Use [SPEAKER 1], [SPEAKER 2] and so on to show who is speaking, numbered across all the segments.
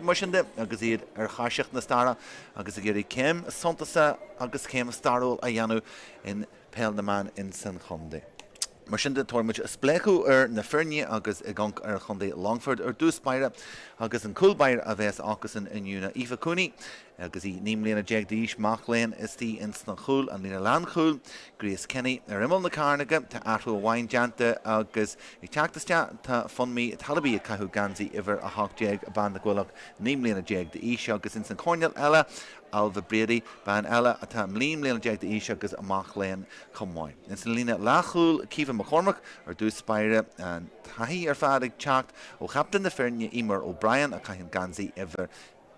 [SPEAKER 1] mar sin de, agus iad ar thairseach na staire agus ag iarraidh céim suntasach agus céim stairiúil a dhéanamh in Peil na mBan ins an chontae. Mar sin de, tabharfaidh muid spléachadh ar na foirne agus ag amharc ar chontae Longfoirt ar dtús báire agus an cúl báire a bheas acusan inniu ná Aoife Cooney agus í 19 mbliana d'aois, mac léinn istigh ins an chúl, an líne lánchúil, Grace Kenny ar imeall na cearnóige, tá athrú amháin déanta agus ag teacht isteach tá Funmi Talabi ag caitheamh geansaí uimhir 18, bean na gCoileach, 19 mbliana d'aois agus ins an choirnéal eile Ailbhe Brady, bean eile atá 19 mbliana d'aois agus mac léinn chomh maith. Ins an líne leathchúil, Caoimhe McCormack ar dtús báire, an taithí ar fad ag teacht ó chaptaen na foirne Eimear O'Brien a chaitheann geansaí uimhir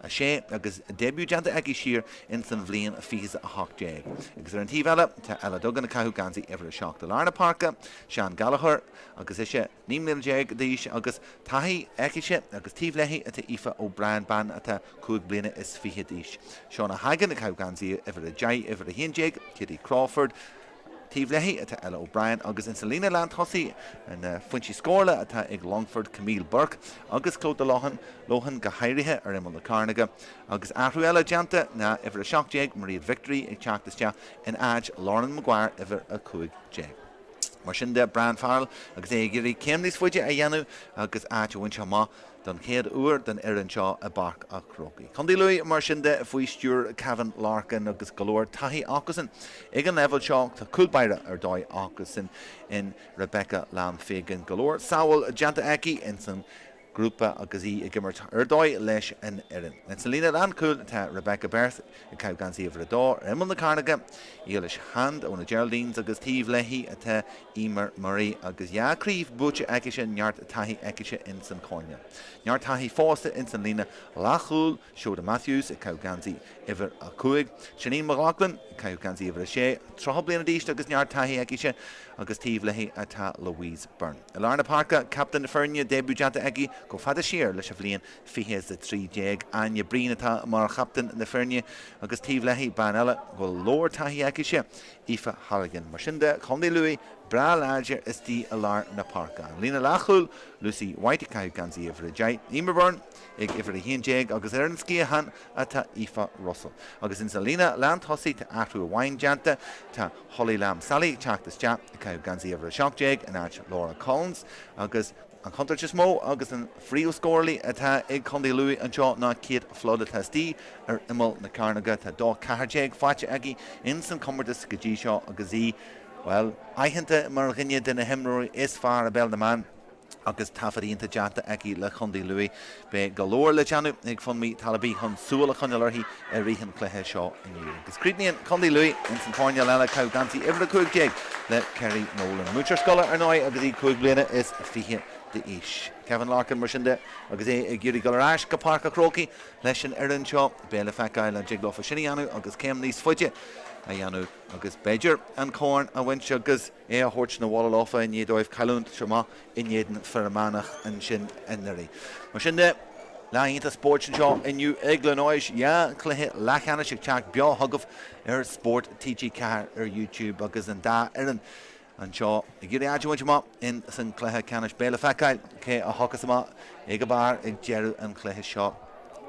[SPEAKER 1] 6 agus début déanta aici siar ins an bhliain 2018. Agus ar an taobh eile, tá Ella Duggan ag caitheamh geansaí uimhir 7 i lár na páirce, Sian Gallagher agus ise 19 mbliana d'aois agus taithí aicise agus taobh léi atá Aoife O'Brien, bean atá 25 bliana d'aois. Shauna Hagan ag caitheamh geansaí uimhir 10, uimhir 11, Katie Crawford, taobh léi atá Ella O'Brien agus insa líne lántosaigh na foinsí scórála atá ag Longford, Camille Burke agus Clodagh Lohan, Lohan go háirithe ar imeall na cearnóige. Agus athrú eile déanta ná uimhir 17, Mairéad Victory ag teacht isteach in áit Lauren Maguire, uimhir 15. Mar sin de, Brian Farrell agus é ag iarraidh céim níos faide a dhéanamh agus áit a bhaint amach don chéad uair don fhoireann seo i bPáirc a' Chrócaigh. Contae Lú, mar sin de, faoi stiúir Kevin Larkin agus go leor taithí acusan ag an leibhéal seo. Tá cúl báire ar dóigh acusan in Rebecca Lamb Fagan. Go leor samhail déanta aici ins an grúpa agus í ag imirt ar dóigh leis an fhoireann. Ins an líne lánchúil tá Rebecca Berth ag caitheamh geansaí uimhir 2 ar imeall na cearnóige, Éilish Hand ó na Geraldines agus taobh léi atá Eimear Murray agus dhá chraobh buaite aicise, neart taithí aicise ins an choirnéal. Neart taithí fosta ins an líne leathchúil, Seoda Matthews ag caitheamh geansaí uimhir 5, Sinéad McLaughlin ag caitheamh geansaí uimhir 6, 30 bliana d'aois agus neart taithí aicise agus taobh léi atá Louise Byrne. I lár na páirce, captaen na foirne, début déanta aici chomh fada siar leis an bhliain 2013. Áine Breen atá mar chaptaen na foirne agus taobh léi bean eile go bhfuil leor taithí aicise, Aoife Halligan. Mar sin de, Contae Lú breá láidir istigh i lár na páirce. An líne leathchúil, Lucy White ag caitheamh geansaí uimhir 10, Eimear Byrne ag uimhir 11 agus ar an sciathán atá Aoife Russell. Agus ins an líne lántosaigh tá athrú amháin déanta, tá Holly Lamb Sally ag teacht isteach ag caitheamh geansaí uimhir 17 in áit Laura Collins agus an chontúirt is mó agus an phríomhscórálaí atá ag Contae Lú anseo ná Kate Flood atá istigh ar imeall na cearnóige. Tá 2-14 faighte aici ins an chomórtas go dtí seo agus í, bhuel, aitheanta mar dhuine de na himreoirí is fearr i bpeil na mban. Agus taifead iontach déanta aici le Contae Lú, beidh go leor le déanamh ag Funmi Talabi chun súil a choinneáil uirthi i rith an chluiche seo inniu. Agus críochnaíonn Contae Lú ins an choirnéal eile, caitheamh geansaí uimhir 15 le Kerry Nolan. Múinteoir scoile ar ndóigh agus í 25 bliana d'aois. Kevin Larkin mar sin de agus é ag iarraidh dul ar ais go Páirc a' Chrócaigh leis an fhoireann seo, beidh le feiceáil an dtig leofa sin a dhéanamh agus céim níos faide a dhéanamh agus b'fhéidir an corn a bhaint agus é a thabhairt na bhaile leofa i ndiaidh dóibh cailliúint amach in éadan Fir Manach ansin anuraidh. Mar sin de, lá iontach spóirt anseo inniu i gCluain Eois, dhá chluiche leathcheannais ag teacht beo chugaibh ar Spórt TG4 ar YouTube agus an dá fhoireann anseo ag iarraidh áit a bhaint amach in san cluiche ceannais. Beidh le feiceáil cé a thiocfas amach ag a barr ag deireadh an chluiche seo.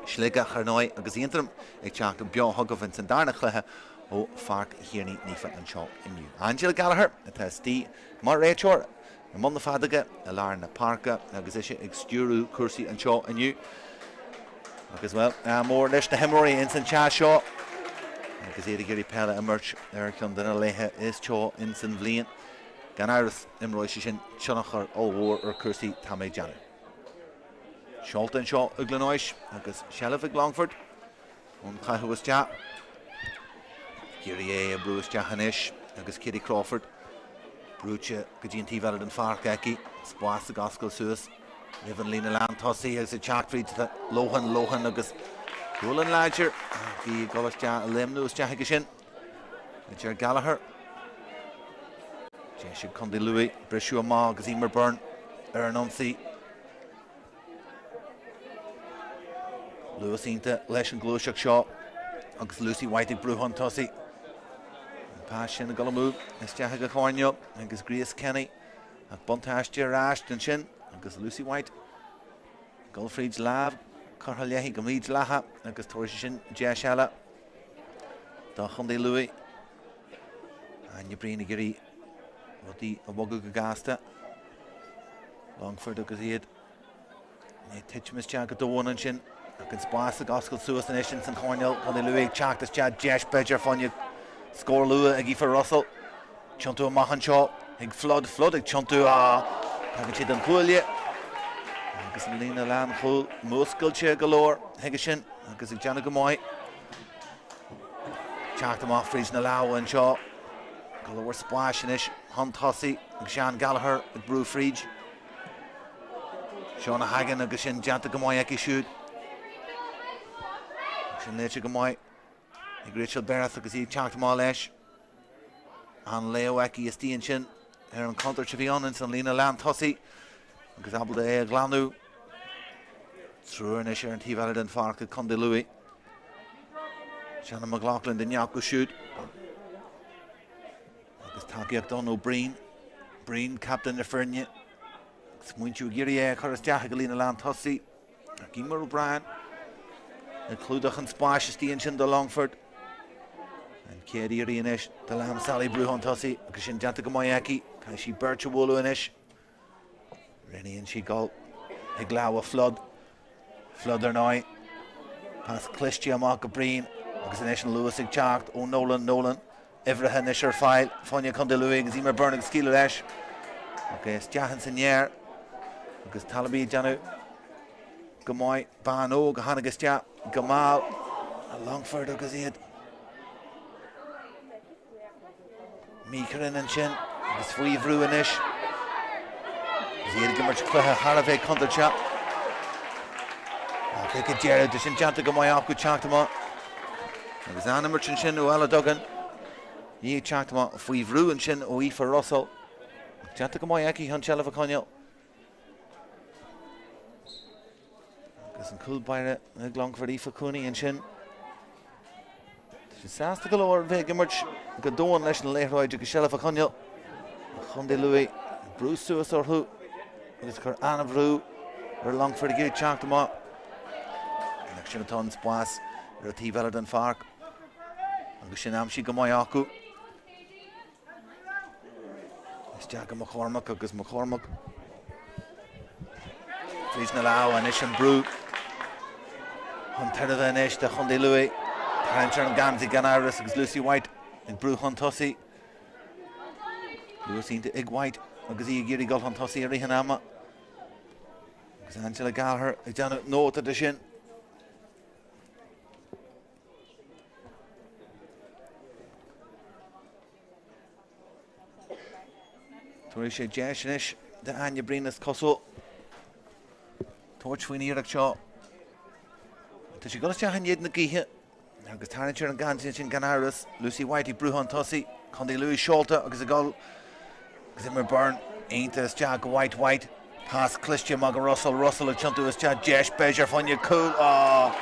[SPEAKER 1] Sligeach, ar ndóigh, agus Aontroim ag teacht beo chugaibh in san darna chluiche ó Pháirc Thiarnaigh Naofa anseo inniu. Angela Gallagher atá istigh mar réiteoir i mbun na feadóige i lár na páirce agus ise ag stiúradh cúrsaí anseo inniu. Agus, bhuel, ádh mór leis na himreoirí ins an teas seo agus iad ag iarraidh peil a imirt ar cheann de na laetha is teo ins an bhliain. Gan amhras, imreoidh sé sin tionchar ollmhór ar chúrsaí, tá mé ag déanamh. Seolta anseo i gCluain Eois agus seilbh ag Longfort. Ón chaitheamh isteach. Ag iarraidh é a bhrú isteach anois agus Katie Crawford brúite go dtí an taobh eile den pháirc aici. Spás ag oscailt suas roimh an líne lántosaigh agus ag teacht fríd Lohan, Lohan agus gualainn láidir ach í ag dul isteach, ag léimniú isteach aige sin. Ger Gallagher. Deis ag Contae Lú briseadh amach agus Eimear Byrne ar an ionsaí. Luas iontach leis an ghluaiseacht seo agus Lucy White ag brú chun tosaigh. An pas sin ag dul amú isteach ag an choirnéal agus Grace Kenny ach buntáiste ar ais ansin agus Lucy White ag dul fríd lámh. curtha léi go mídhleathach agus tabharfaidh sé sin deis eile do Chontae Lú. Áine Breen ag iarraidh rudaí a bhogadh go gasta. Longfort agus iad ag titim isteach go domhain ansin ach an spás ag oscailt suas anois ins an choirnéal. Contae Lú ag teacht isteach deis b'fhéidir fá choinne scór luath ag Aoife Russell. Tiontú amach anseo ag Flood. Flood ag tiontú. Ah! Tagann sé don chuaille agus an líne lánchúil múscailte go leor chuige sin agus ag déanamh go maith. Teacht amach fríd na lámha anseo. Go leor spáis anois chun tosaigh ag Seán Gallagher ag brú fríd. Shauna Hagan agus sin déanta go maith aici siúd. Sin léite go maith ag Rachel Berreth agus í ag teacht amach leis. An léamh aici istigh ansin ar an chontúirt a bhí ann ins an líne lán tosaigh agus ábalta é a ghlanadh. Triúr anois ar an taobh eile den pháirc ag Contae Lú. Shannon McLaughlin duine acu siúd. Agus tacaíocht ann ó Breen. Breen, captaen na foirne. Smaointiú ag iarraidh é a chur isteach ag an líne lán tosaigh. Ach Emer O'Brien ag clúdach an spáis istigh ansin do Longfort. An chéad iarraidh anois do Liam Sally brú chun tosaigh agus sin déanta go maith aici. Caithfidh sí beirt a bhualadh anois. Roghnaíonn sí dul ag lámha Flood. Flood ar ndóigh. Pas cliste amach go Breen agus anois an luas ag teacht ó Nolan. Nolan uimhreacha anois ar fáil. Fá choinne Contae Lú agus Emer Byrne ag scaoileadh leis. Ach é isteach ins an aer agus Talaby ag déanamh go maith. Bean óg a tháinig isteach go mall i Longfort agus iad míchruinn ansin agus faoi bhrú anois. Agus iad ag imirt cluiche thar a bheith contúirteach. Ach ag an deireadh, tá sin déanta go maith acu teacht amach. Agus an-imirt ansin ó Ella Duggan. Í ag teacht amach faoi bhrú ansin ó Aoife Russell. Ach déanta go maith aici chun seilbh a choinneáil. Agus an cúl báire ag Longfort Aoife Cooney ansin. Tá sé sásta go leor bheith ag imirt go domhain leis an liathróid agus seilbh a choinneáil. Chontae Lú ag brú suas orthu agus cur an-bhrú ar Longfort ag iarraidh teacht amach. Ach sin atá an spás ar an taobh eile den pháirc. Agus sin aimsithe go maith acu. Isteach go McCormack agus McCormack fríd na lámha anois an brú chun tairbhe anois do Chontae Lú. Tarraingt ar an geansaí gan amhras agus Lucy White ag brú chun tosaigh. Luas iontach ag White agus í ag iarraidh dul chun tosaigh i rith an ama. Agus Angela Gallagher ag déanamh nóta de sin. Tabharfaidh sé deis anois d'Áine Breen is cosúil tabhairt faoin iarracht seo. Tá sí ag dul isteach in éadan na gaoithe agus tarraingt ar an geansaí ansin gan amhras. Lucy White ag brú chun tosaigh, Contae Lú seolta agus ag dul Agus Emer Byrne iontach isteach go White White. Pas cliste amach go Russell Russell ag tiontú isteach deis b'fhéidir fá choinne cúl. Á!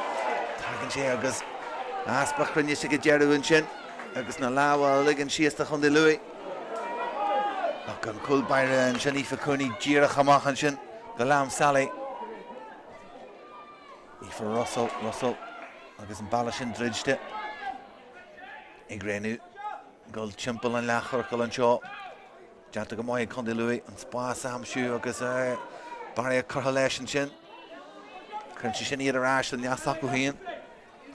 [SPEAKER 1] Tagann sé agus easpa cruinnis ag an deireadh ansin agus na lámha a ligean síos do Chontae Lú. Ach an cúl báire ansin Aoife Cooney díreach amach ansin go Liam Sally. Aoife Russell Russell agus an bealach sin druidte ag roghnú. Dul timpeall an leathchiorcail anseo. Déanta go maith ag Contae Lú an spás a aimsiú agus barraíocht curtha leis ansin. Cuireann sé sin iad ar ais sa leath s'acu féin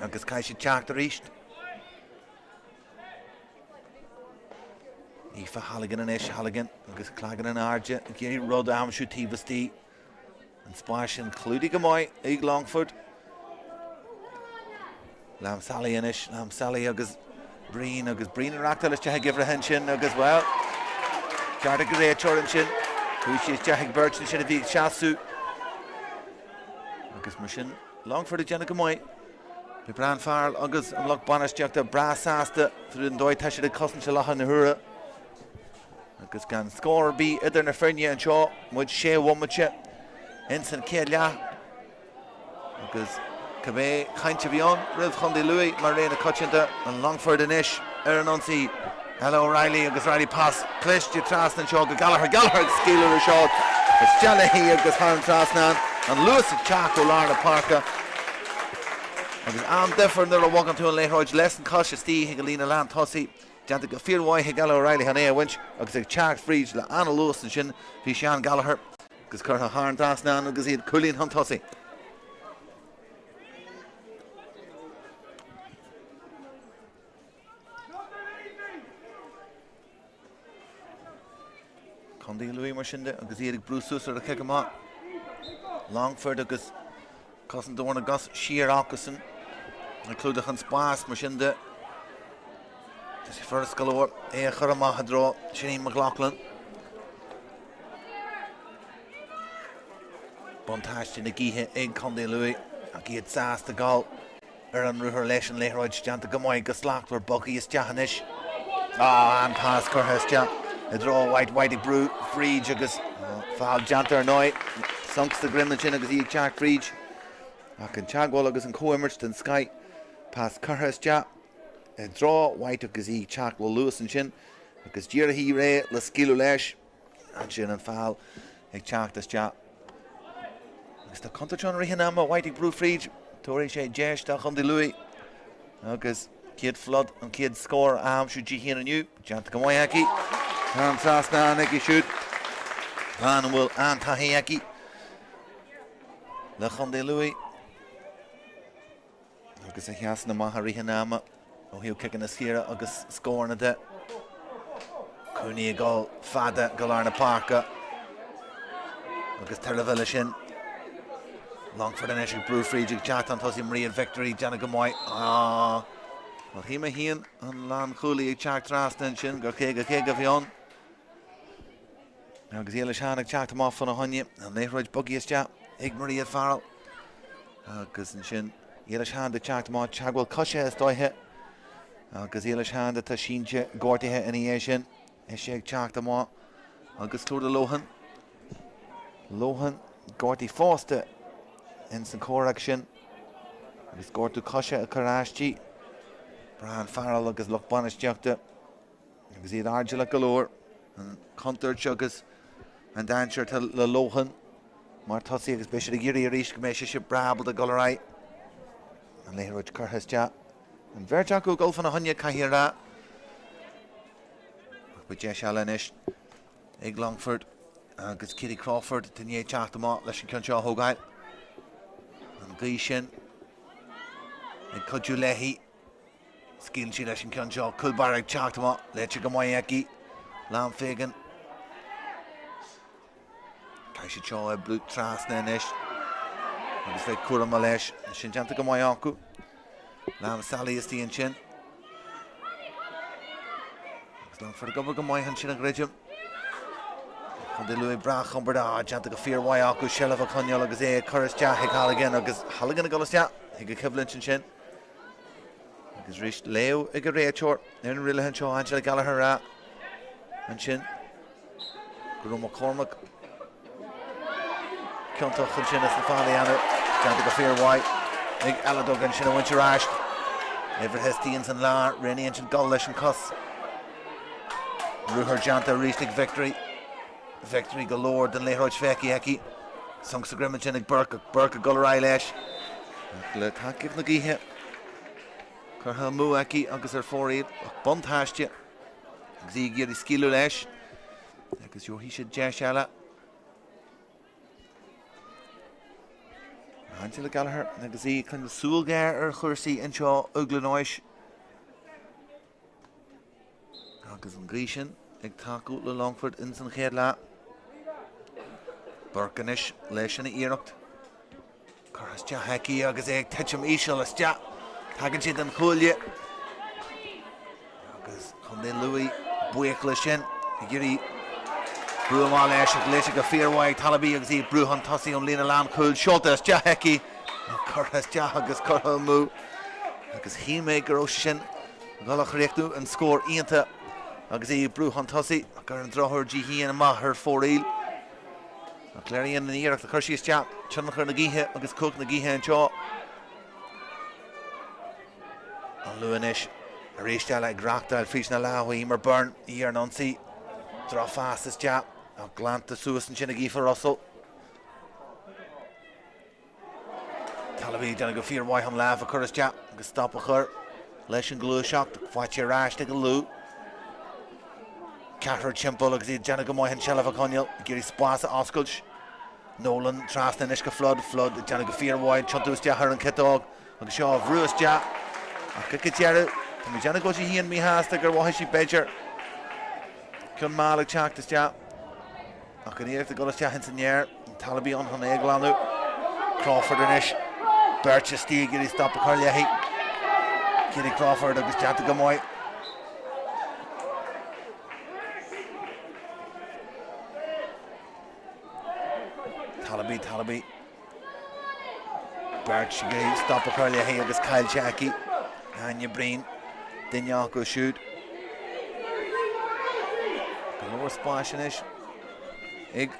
[SPEAKER 1] agus caithfidh siad teacht arís. Aoife Halligan anois, Halligan agus cloigeann in airde ag iarraidh rud a aimsiú taobh istigh. An spás sin clúdaithe go maith ag Longfort. Liam Sally anois, Liam Sally agus Breen agus Breen ag reachtáil isteach ag uimhreacha ansin agus, bhuel, ceart ag an réiteoir ansin. Chuaigh sí isteach ag beirt ansin a bhí ag seasamh. Agus mar sin, Longfort ag déanamh go maith. Beidh Brian Farrell agus an lucht bainistíochta breá sásta tríd an dóigh tá siad ag cosaint i láthair na huaire. Agus gan scór ar bith idir na foirne anseo, muid sé bhomaite ins an chéad leath. Agus cibé caint a bhí ann roimh Chontae Lú mar ré na coitianta, an Longfort anois ar an ionsaí. Ella O'Reilly agus O'Reilly pas cliste trasna anseo go Gallagher. Gallagher ag scaoileadh ar shot. Isteach léi agus thar an trasnán. An luas ag teacht ó lár na páirce. Agus an-difear nuair a bhogann tú an liathróid leis an chois istigh chuig an líne lántosaigh. Déanta go fíormhaith ag Ella O'Reilly chun é a bhaint agus ag teacht fríd le an-luas ansin bhí Seán Gallagher agus curtha thar an trasnán agus iad cúilín chun tosaigh. Contae Lú mar sin de agus iad ag brú suas ar an chic amach. Longford agus cosaint na gcos siar acusan ag clúdach an spás mar sin de. Tá sé furast go leor é a chur amach i dtreo Sinéad McLaughlin. Buntáiste na gaoithe ag Contae Lú ach iad sásta dul ar an ruathar leis an liathróid déanta go maith go slachtmhar bogtha isteach anois. Ah, an pas curtha isteach i dtreo White, White ag brú fríd agus feall déanta ar ndóigh. Sonc sa droim ansin agus í ag teacht fríd. Ach an teagmháil agus an chomhimirt den scoith. Pas curtha isteach i dtreo White agus í ag teacht le luas ansin agus díreach í réidh le scaoileadh leis. Ansin an feall ag teacht isteach. Agus tá contúirt ann i rith an ama, White ag brú fríd. Tabharfaidh sé deis do Chontae Lú agus Kate Flood an chéad scór a aimsiú di féin inniu. Déanta go maith aici. Thar an trasnán aici siúd. Bean a bhfuil an-taithí aici le Chontae Lú. Agus a sheasann amach i rith an ama ó thaobh ciceanna saora agus scóranna de. Cooney ag dul fada go lár na páirce agus tairbhe leis sin. Longford anois ag brú fríd ag teacht chun tosaigh Mairéad Victory déanamh go maith. Ah, bhuel shíl mé féin an lánchúlaí ag teacht trasna ansin gur 50-50 a bhí ann. Agus Éilish Hand ag teacht amach fána choinne, an liathróid bogtha isteach ag Mairéad Farrell. Agus ansin Éilish Hand ag teacht amach, teagmháil coise is dóiche. Agus Éilish Hand atá sínte gortaithe ina dhiaidh sin. Ise ag teacht amach agus Clodagh Lohan. Lohan gortaithe fosta ins an comhrac sin. Agus gortú coise ag cur aisti. Brian Farrell agus lucht bainistíochta. Agus iad airdeallach go leor, an chontúirt agus an dainséar atá le Lohan mar tosaí agus beidh siad ag iarraidh arís go mbeidh sise breá ábalta dul ar aghaidh. An liathróid curtha isteach. An bheirt acu ag dul fána choinne, caithfidh a rá. Ach beidh deis eile anois ag Longford agus Katie Crawford i ndiaidh teacht amach leis an ceann seo a thógáil. An ghaoth sin ag cuidiú léi. Scaoileann sí leis an gceann seo, cúl báire ag teacht amach, léite go maith aici, Lam Fagan. Caithfidh siad seo a oibriú trasna anois agus bheith cúramach leis. Sin déanta go maith acu. Lam Sally istigh ansin. Agus Longford ag obair go maith ansin a dhruidim. Contae Lú breá compordach, déanta go fíormhaith acu, seilbh a choinneáil agus é ag cur isteach chuig Halligan agus Halligan ag dul isteach chuig an choimhlint ansin. Agus arís léamh ag an réiteoir ar an rialaithe anseo, Angela Gallagher a rá ansin go raibh McCormack ciontach ansin as an feall a dhéanamh. Déanta go fíormhaith ag Ella Duggan sin a bhaint ar ais. Oibrithe istigh ins an lár, roghnaíonn siad dul leis an cos. Ruathar déanta arís ag Victory. Victory go leor den liathróid feicthe aici. Sonc sa droim ansin ag Burke, Burke ag dul ar aghaidh leis. Ach le tacaíocht na gaoithe curtha amú aici agus ar fóraoil ach buntáiste agus í ag iarraidh scaoileadh leis agus gheobhaidh siad deis eile. Angela Gallagher agus í ag coinneáil súil ghéar ar chúrsaí anseo i gClonois. Agus an ghaoth sin ag tacú le Longford ins an chéad leath. Burke anois leis an iarracht. Curtha isteach aici agus é ag titim íseal isteach. Tagann sé den chuaille. Agus Contae Lú buíoch leis sin ag iarraidh brú amach leis ach léite go fíormhaith ag Talaby agus í ag brú chun tosaigh ón líne lánchúil. Seolta isteach aici. Curtha isteach agus curtha amú. Agus shíl mé go raibh sé sin ag dul a chríochnú an scór iontach agus í ag brú chun tosaigh ach ar an drochuair di féin amach ar fóraoil. Ach léiríonn an iarracht a chuir sí isteach tionchar na gaoithe agus cumhacht na gaoithe anseo. An Lú anois arís eile ag reáchtáil fríd na lámha Emer Byrne í ar an ionsaí. Drochphas isteach ach glanta suas ansin ag Aoife Russell. Talaby ag déanamh go fíormhaith an lámh a chur isteach agus stop a chur leis an ghluaiseacht. Faighte ar ais ag an Lú. Ceathrar timpeall agus iad ag déanamh go maith an tseilbh a choinneáil, ag iarraidh spás a oscailt. Nolan trasna anois go Flood, Flood ag déanamh go fíormhaith, tiontú isteach ar an chiotóg agus seo á bhrú isteach ach ag an deireadh tá mé ag déanamh go bhfuil sí féin míshásta gur mhothaigh sí b'fhéidir ceann mall ag teacht isteach ach an iarracht ag dul isteach ins an aer, an Talaby ann chun é a ghlanadh. Crawford anois, beirt istigh ag iarraidh stop a chur léi. Katie Crawford agus déanta go maith. Talaby, Talaby. Beirt ag iarraidh stop a chur léi agus caillte aici. Áine Breen, duine acu siúd. Go leor spáis anois ag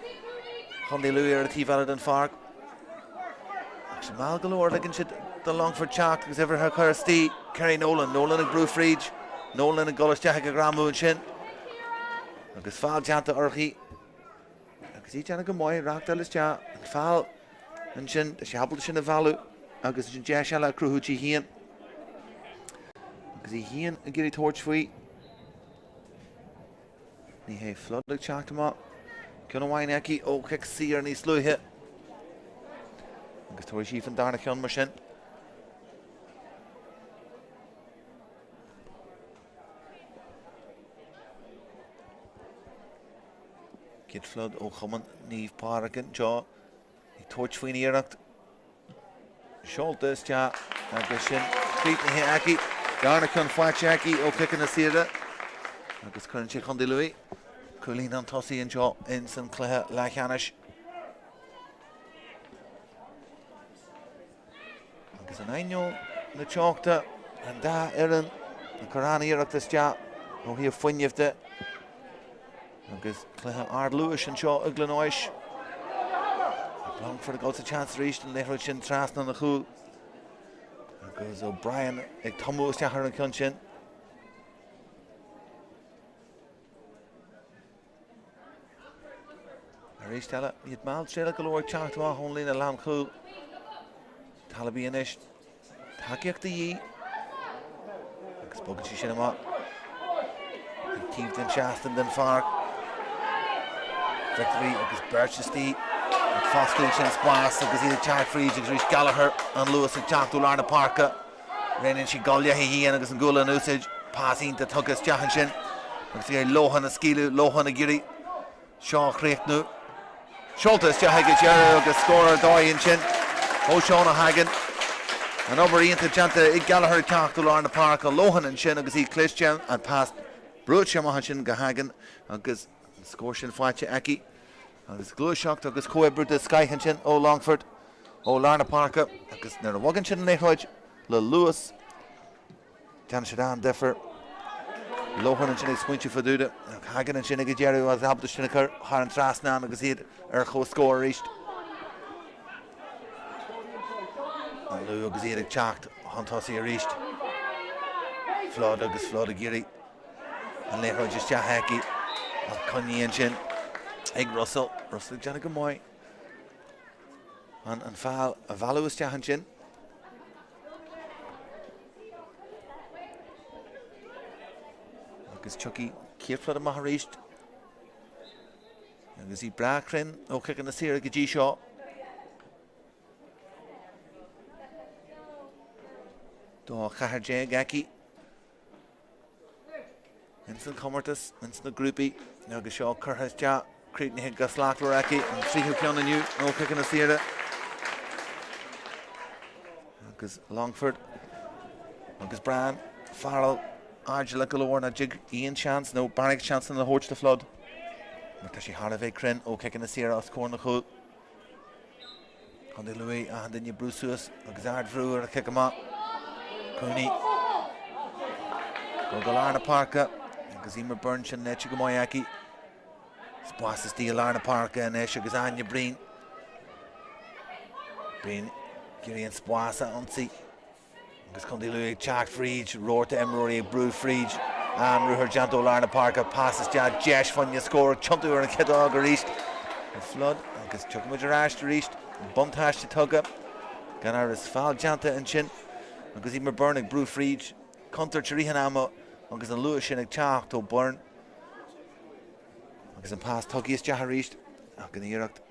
[SPEAKER 1] Chontae Lú ar an taobh eile den pháirc. Ach sin mall go leor, ligeann siad do Longfort teacht agus uimhir a chur istigh. Kerry Nolan, Nolan ag brú fríd. Nolan ag dul isteach ag a ghreamú ansin. Agus feall déanta uirthi. Agus í ag déanamh go maith, reachtáil isteach an feall ansin, tá sí ábalta sin a mhealladh agus ansin deis eile a chruthú di féin. Agus í féin ag iarraidh tabhairt faoi. Ní hé Flood ag teacht amach. Ceann amháin aici ó chic saor níos luaithe. Agus tabharfaidh sí faoin darna ceann mar sin. Kate Flood ó Chumann Naomh Pádraig anseo ag tabhairt faoin iarracht. Seolta isteach agus sin críochnaithe aici. Darna ceann faighte aici ó chiceanna saora agus cuireann sé Contae Lú cúilín chun tosaigh anseo ins an chluiche leathcheannais. Agus in ainneoin na teochta, an dá fhoireann ag cur an-iarracht isteach ó thaobh fuinnimh de. Agus cluiche ardluais anseo i gCluain Eois. Longfort ag dul sa tseans arís an liathróid sin trasna na chúil. Agus O'Brien ag tumadh isteach ar an cheann sin. Arís eile, iad malltriallach go leor ag teacht amach ón líne lánchúil. Talaby anois. Tacaíocht de dhíth. Agus bogann sí sin amach. Ag taobh den seastán den pháirc. Victory agus beirt istigh. Ag foscadh ansin spás agus iad ag teacht fríd agus arís Gallagher an luas ag teacht ó lár na páirce. Roghnaíonn sí dul léi féin agus an gualainn in úsáid. Pas iontach tugtha isteach ansin agus é Lohan a scaoileadh, Lohan ag iarraidh seo a chríochnú. Seolta isteach ag an deireadh agus scór ar dóigh ansin ó Shauna Hagan. An obair iontach déanta ag Gallagher ag teacht ó lár na páirce. Lohan ansin agus í cliste, an pas brúite amach ansin go Hagan agus an scór sin faighte aici. Agus gluaiseacht agus comhoibriú de scoith ansin ó Longfort ó lár na páirce agus nuair a bhogann siad an liathróid le luas, déanann siad an-difear. Lohan ansin ag smaointiú fá dtaobh de ach Hagan ansin ag an deireadh agus ábalta sin a chur thar an trasnán agus iad ar comhscór arís. An Lú agus iad ag teacht chun tosaigh arís. Flood agus Flood ag iarraidh An liathróid isteach aici ach coinnithe ansin ag Russell. Russell ag déanamh go maith. An an feall a mhealladh isteach ansin. Agus tiocfaidh Kate Flood amach arís. Agus í breá cruinn ó chiceanna saora go dtí seo. 2-14 aici. Ins an chomórtas, ins na grúpaí, agus seo curtha isteach, críochnaithe go slachtmhar aici, an tríú ceann inniu ó chiceanna saora. Agus Longford agus Bran Farrell airdeallach go leor nach dtig aon seans nó bearnaí seansanna a thabhairt do Flood. Mar tá sí thar a bheith cruinn ó chiceanna saora os comhair na chúl. Contae Lú, achan duine ag brú suas agus ardbhrú ar a chic amach. Cooney. Go go lár na páirce agus Emer Byrne sin léite go maith aici. Spás istigh i lár na páirce anois agus Áine Breen. Breen ag iarraidh an spás a ionsaí. Agus Contae Lú ag teacht fríd, rabharta imreoirí ag brú fríd, an-ruathar déanta ó lár na páirce, pas isteach, deis fá choinne scór, tiontú ar an chiotóg arís. Flood agus tiocfaidh muid ar ais arís, buntáiste tugtha. Gan amhras, feall déanta ansin agus Emer Byrne ag brú fríd. Contúirt i rith an ama agus an luas sin ag teacht ó Byrne. Agus an pas tugtha isteach arís ach an iarracht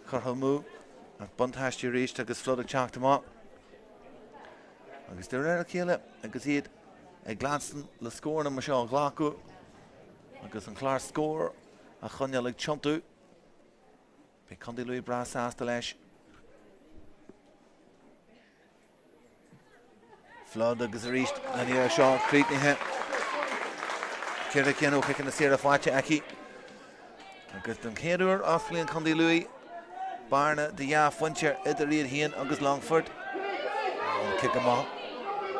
[SPEAKER 1] curtha amú. Ach buntáiste arís agus Flood ag teacht amach. Agus de réir a chéile agus iad ag leanstan le scóranna mar seo a ghlacadh agus an clár scór a choinneáil ag tiontú, beidh Contae Lú breá sásta leis. Flood agus arís an iarraidh seo críochnaithe. 4 cinn ó chiceanna saora faighte aici. Agus don chéad uair osclaíonn Contae Lú bearna de dhá phointe idir iad féin agus Longfort. An cic amach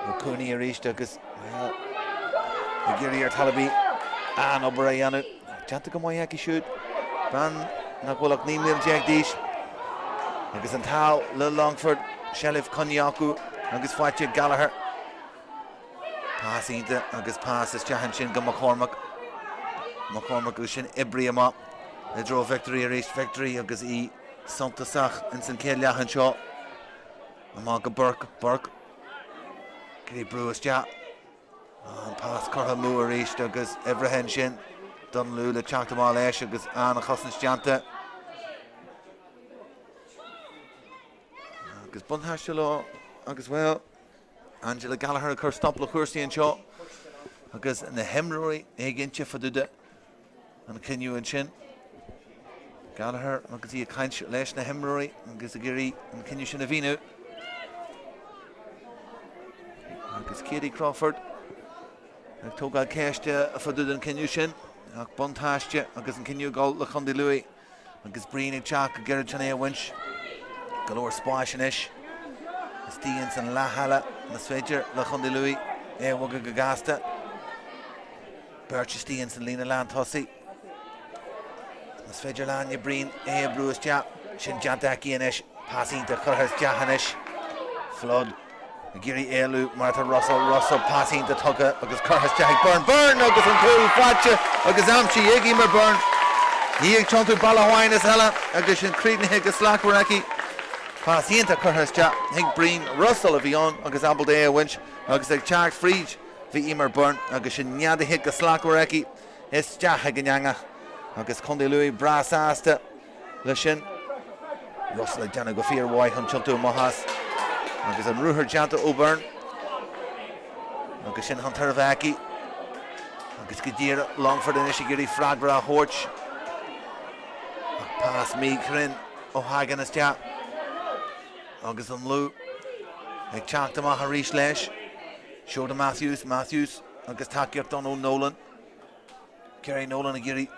[SPEAKER 1] ó Cooney arís agus bhuel, ag iarraidh ar Talaby an-obair a dhéanamh. Déanta go maith aici siúd, bean nach bhfuil ach 19 mbliana d'aois. Agus an t-ádh le Longfort, seilbh coinnithe acu agus faighte ag Gallagher. Pas iontach agus pas isteach ansin go McCormack. McCormack agus sin oibrithe amach i dtreo Victory arís. Victory agus í suntasach ins an chéad leath anseo. Amach go Burke. Burke. Ag iarraidh brú isteach. An pas curtha amú arís agus oibrithe ansin don Lú le teacht amach leis agus an-chosaint déanta. Agus buntáiste leo agus bhuel, Angela Gallagher ag cur stop le cúrsaí anseo agus na himreoirí éiginnte fá dtaobh de an cinneadh ansin. Gallagher agus í ag caint leis na himreoirí agus ag iarraidh an cinneadh sin a mhíniú. Agus Katie Crawford ag tógáil ceiste fá dtaobh den cinneadh sin ach buntáiste agus an cinneadh ag dul le Contae Lú agus Breen ag teacht ag iarraidh chun é a bhaint. Go leor spáis anois istigh ins an leath eile más féidir le Contae Lú é a bhogadh go gasta. Beirt istigh ins an líne lán tosaigh. Más féidir le Áine Breen é a bhrú isteach, sin déanta aici anois. Pas iontach curtha isteach anois. Flood ag iarraidh éalú mar atá Russell. Russell, pas iontach tugtha agus curtha isteach ag Byrne. Byrne agus an cúl faighte agus aimsithe ag Emer Byrne. Í ag tiontú bealach amháin is eile agus sin críochnaithe go slachtmhar aici. Pas iontach curtha isteach chuig Breen. Russell a bhí ann agus ábalta é a bhaint agus ag teacht fríd. Bhí Emer Byrne agus sin neadaithe go slachtmhar aici isteach ag an eangach agus Contae Lú breá sásta leis sin. Russell ag déanamh go fíormhaith chun tiontú amach as agus an ruathar déanta ó Byrne agus sin chun tairbhe aici agus go díreach Longfort anois ag iarraidh freagra a thabhairt. Ach pas míchruinn ó Hagan isteach agus an Lú ag teacht amach arís leis. Seoda Matthews, Matthews agus tacaíocht ann ó Nolan. Kerry Nolan ag iarraidh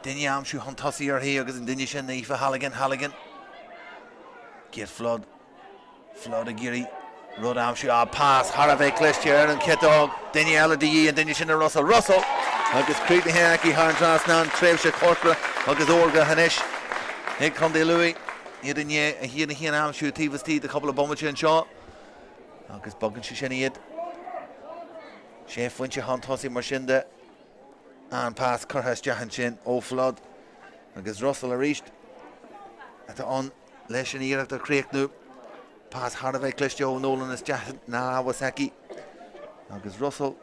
[SPEAKER 1] duine a aimsiú chun tosaigh uirthi agus an duine sin Aoife Halligan, Halligan. Kate Flood, Flood ag iarraidh rud a aimsiú. Ah, pas thar a bheith cliste ar an chiotóg. Duine eile de dhíth, an duine sin Russell, Russell! Agus críochnaithe aici thar an trasnán, tréimhse corcra agus órga anois ag Contae Lú. Iad i ndiaidh 1-1 a aimsiú taobh istigh de chúpla bomaite anseo. Agus bogann sé sin iad. Sé phointe chun tosaigh mar sin de. An pas curtha isteach ansin ó Flood agus Russell arís atá ann leis an iarracht a chríochnú. Pas thar a bheith cliste ó Nolan isteach ina lámha s'aici. Agus Russell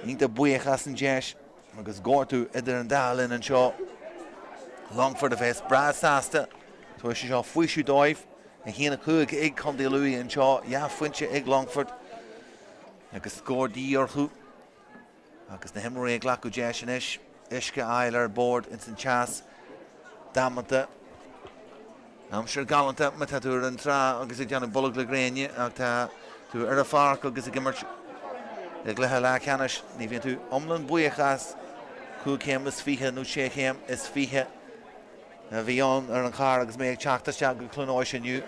[SPEAKER 1] iontach buíoch as an deis agus gortú idir an dá linn anseo. Longfort a bheas breá sásta. Tabharfaidh sé seo faoiseamh dóibh. 1, 5 ag Contae Lú anseo, dhá phointe ag Longfort agus scór de dhíth orthu agus na himreoirí ag glacadh deis anois uisce a fháil ar bord ins an teas damanta. Aimsir galánta má tá tú ar an trá agus ag déanamh bolg le gréine ach tá tú ar an pháirc agus ag imirt i gcluiche leathcheannais ní bhíonn tú iomlán buíoch as 25 céim nó 6 chéim is 20. a bhí ann ar an charr agus mé ag teacht isteach go Cluain Eois inniu.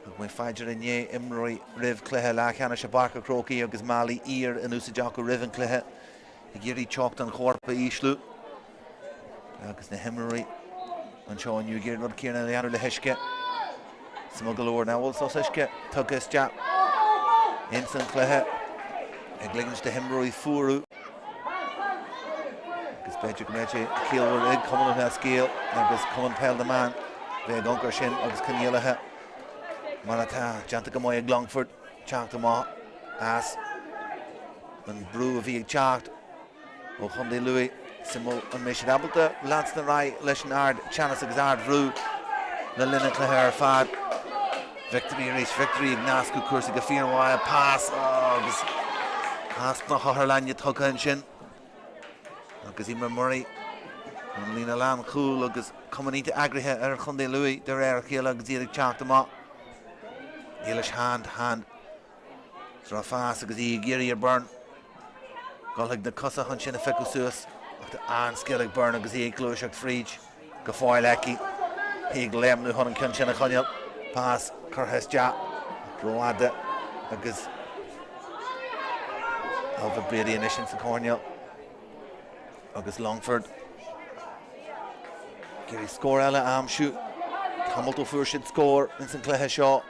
[SPEAKER 1] Thug mé faoi deara inné imreoirí roimh chluiche leathcheannais i bPáirc an Chrócaigh agus málaí oighir in úsáid acu roimh an chluiche ag iarraidh teocht an choirp a ísliú. Agus na himreoirí anseo inniu ag iarraidh rud céanna a dhéanamh le huisce. Suimiúil go leor nach bhfuil sos uisce tugtha isteach ins an chluiche ag ligint do himreoirí fuarú. Agus. B'fhéidir go mbeidh sé ciallmhar ag Cumann Lúthchleas Gael agus Cumann Peil na mBan bheith ag amharc air sin agus coinníollacha mar atá déanta go maith ag Longfort teacht amach as an brú a bhí ag teacht ó Chontae Lú. Suimiúil an mbeidh siad ábalta leanstan ar aghaidh leis an ard teannas agus ard bhrú le linn an chluiche ar fad. Victory arís, Victory ag nascadh cúrsaí go fíormhaith, pas agus pas na hotharlainne tugtha ansin agus Emer Murray an líne lánchúil agus cuma iontach eagraithe ar Chontae Lú de réir a chéile agus iad ag teacht amach. Éilish Hand, Hand Drochphas agus í ag iarraidh ar Byrne dul chuig na cosa chun sin a phiocadh suas ach tá an-scil ag Byrne agus í ag gluaiseacht fríd go fóill aici. Í ag léimniú chun an ceann sin a choinneáil. Pas curtha isteach ach rófhada agus Ailbhe Brady anois ins an choirnéal agus Longford ag iarraidh scór eile a aimsiú. Tamall ó fuair siad scór ins an chluiche seo.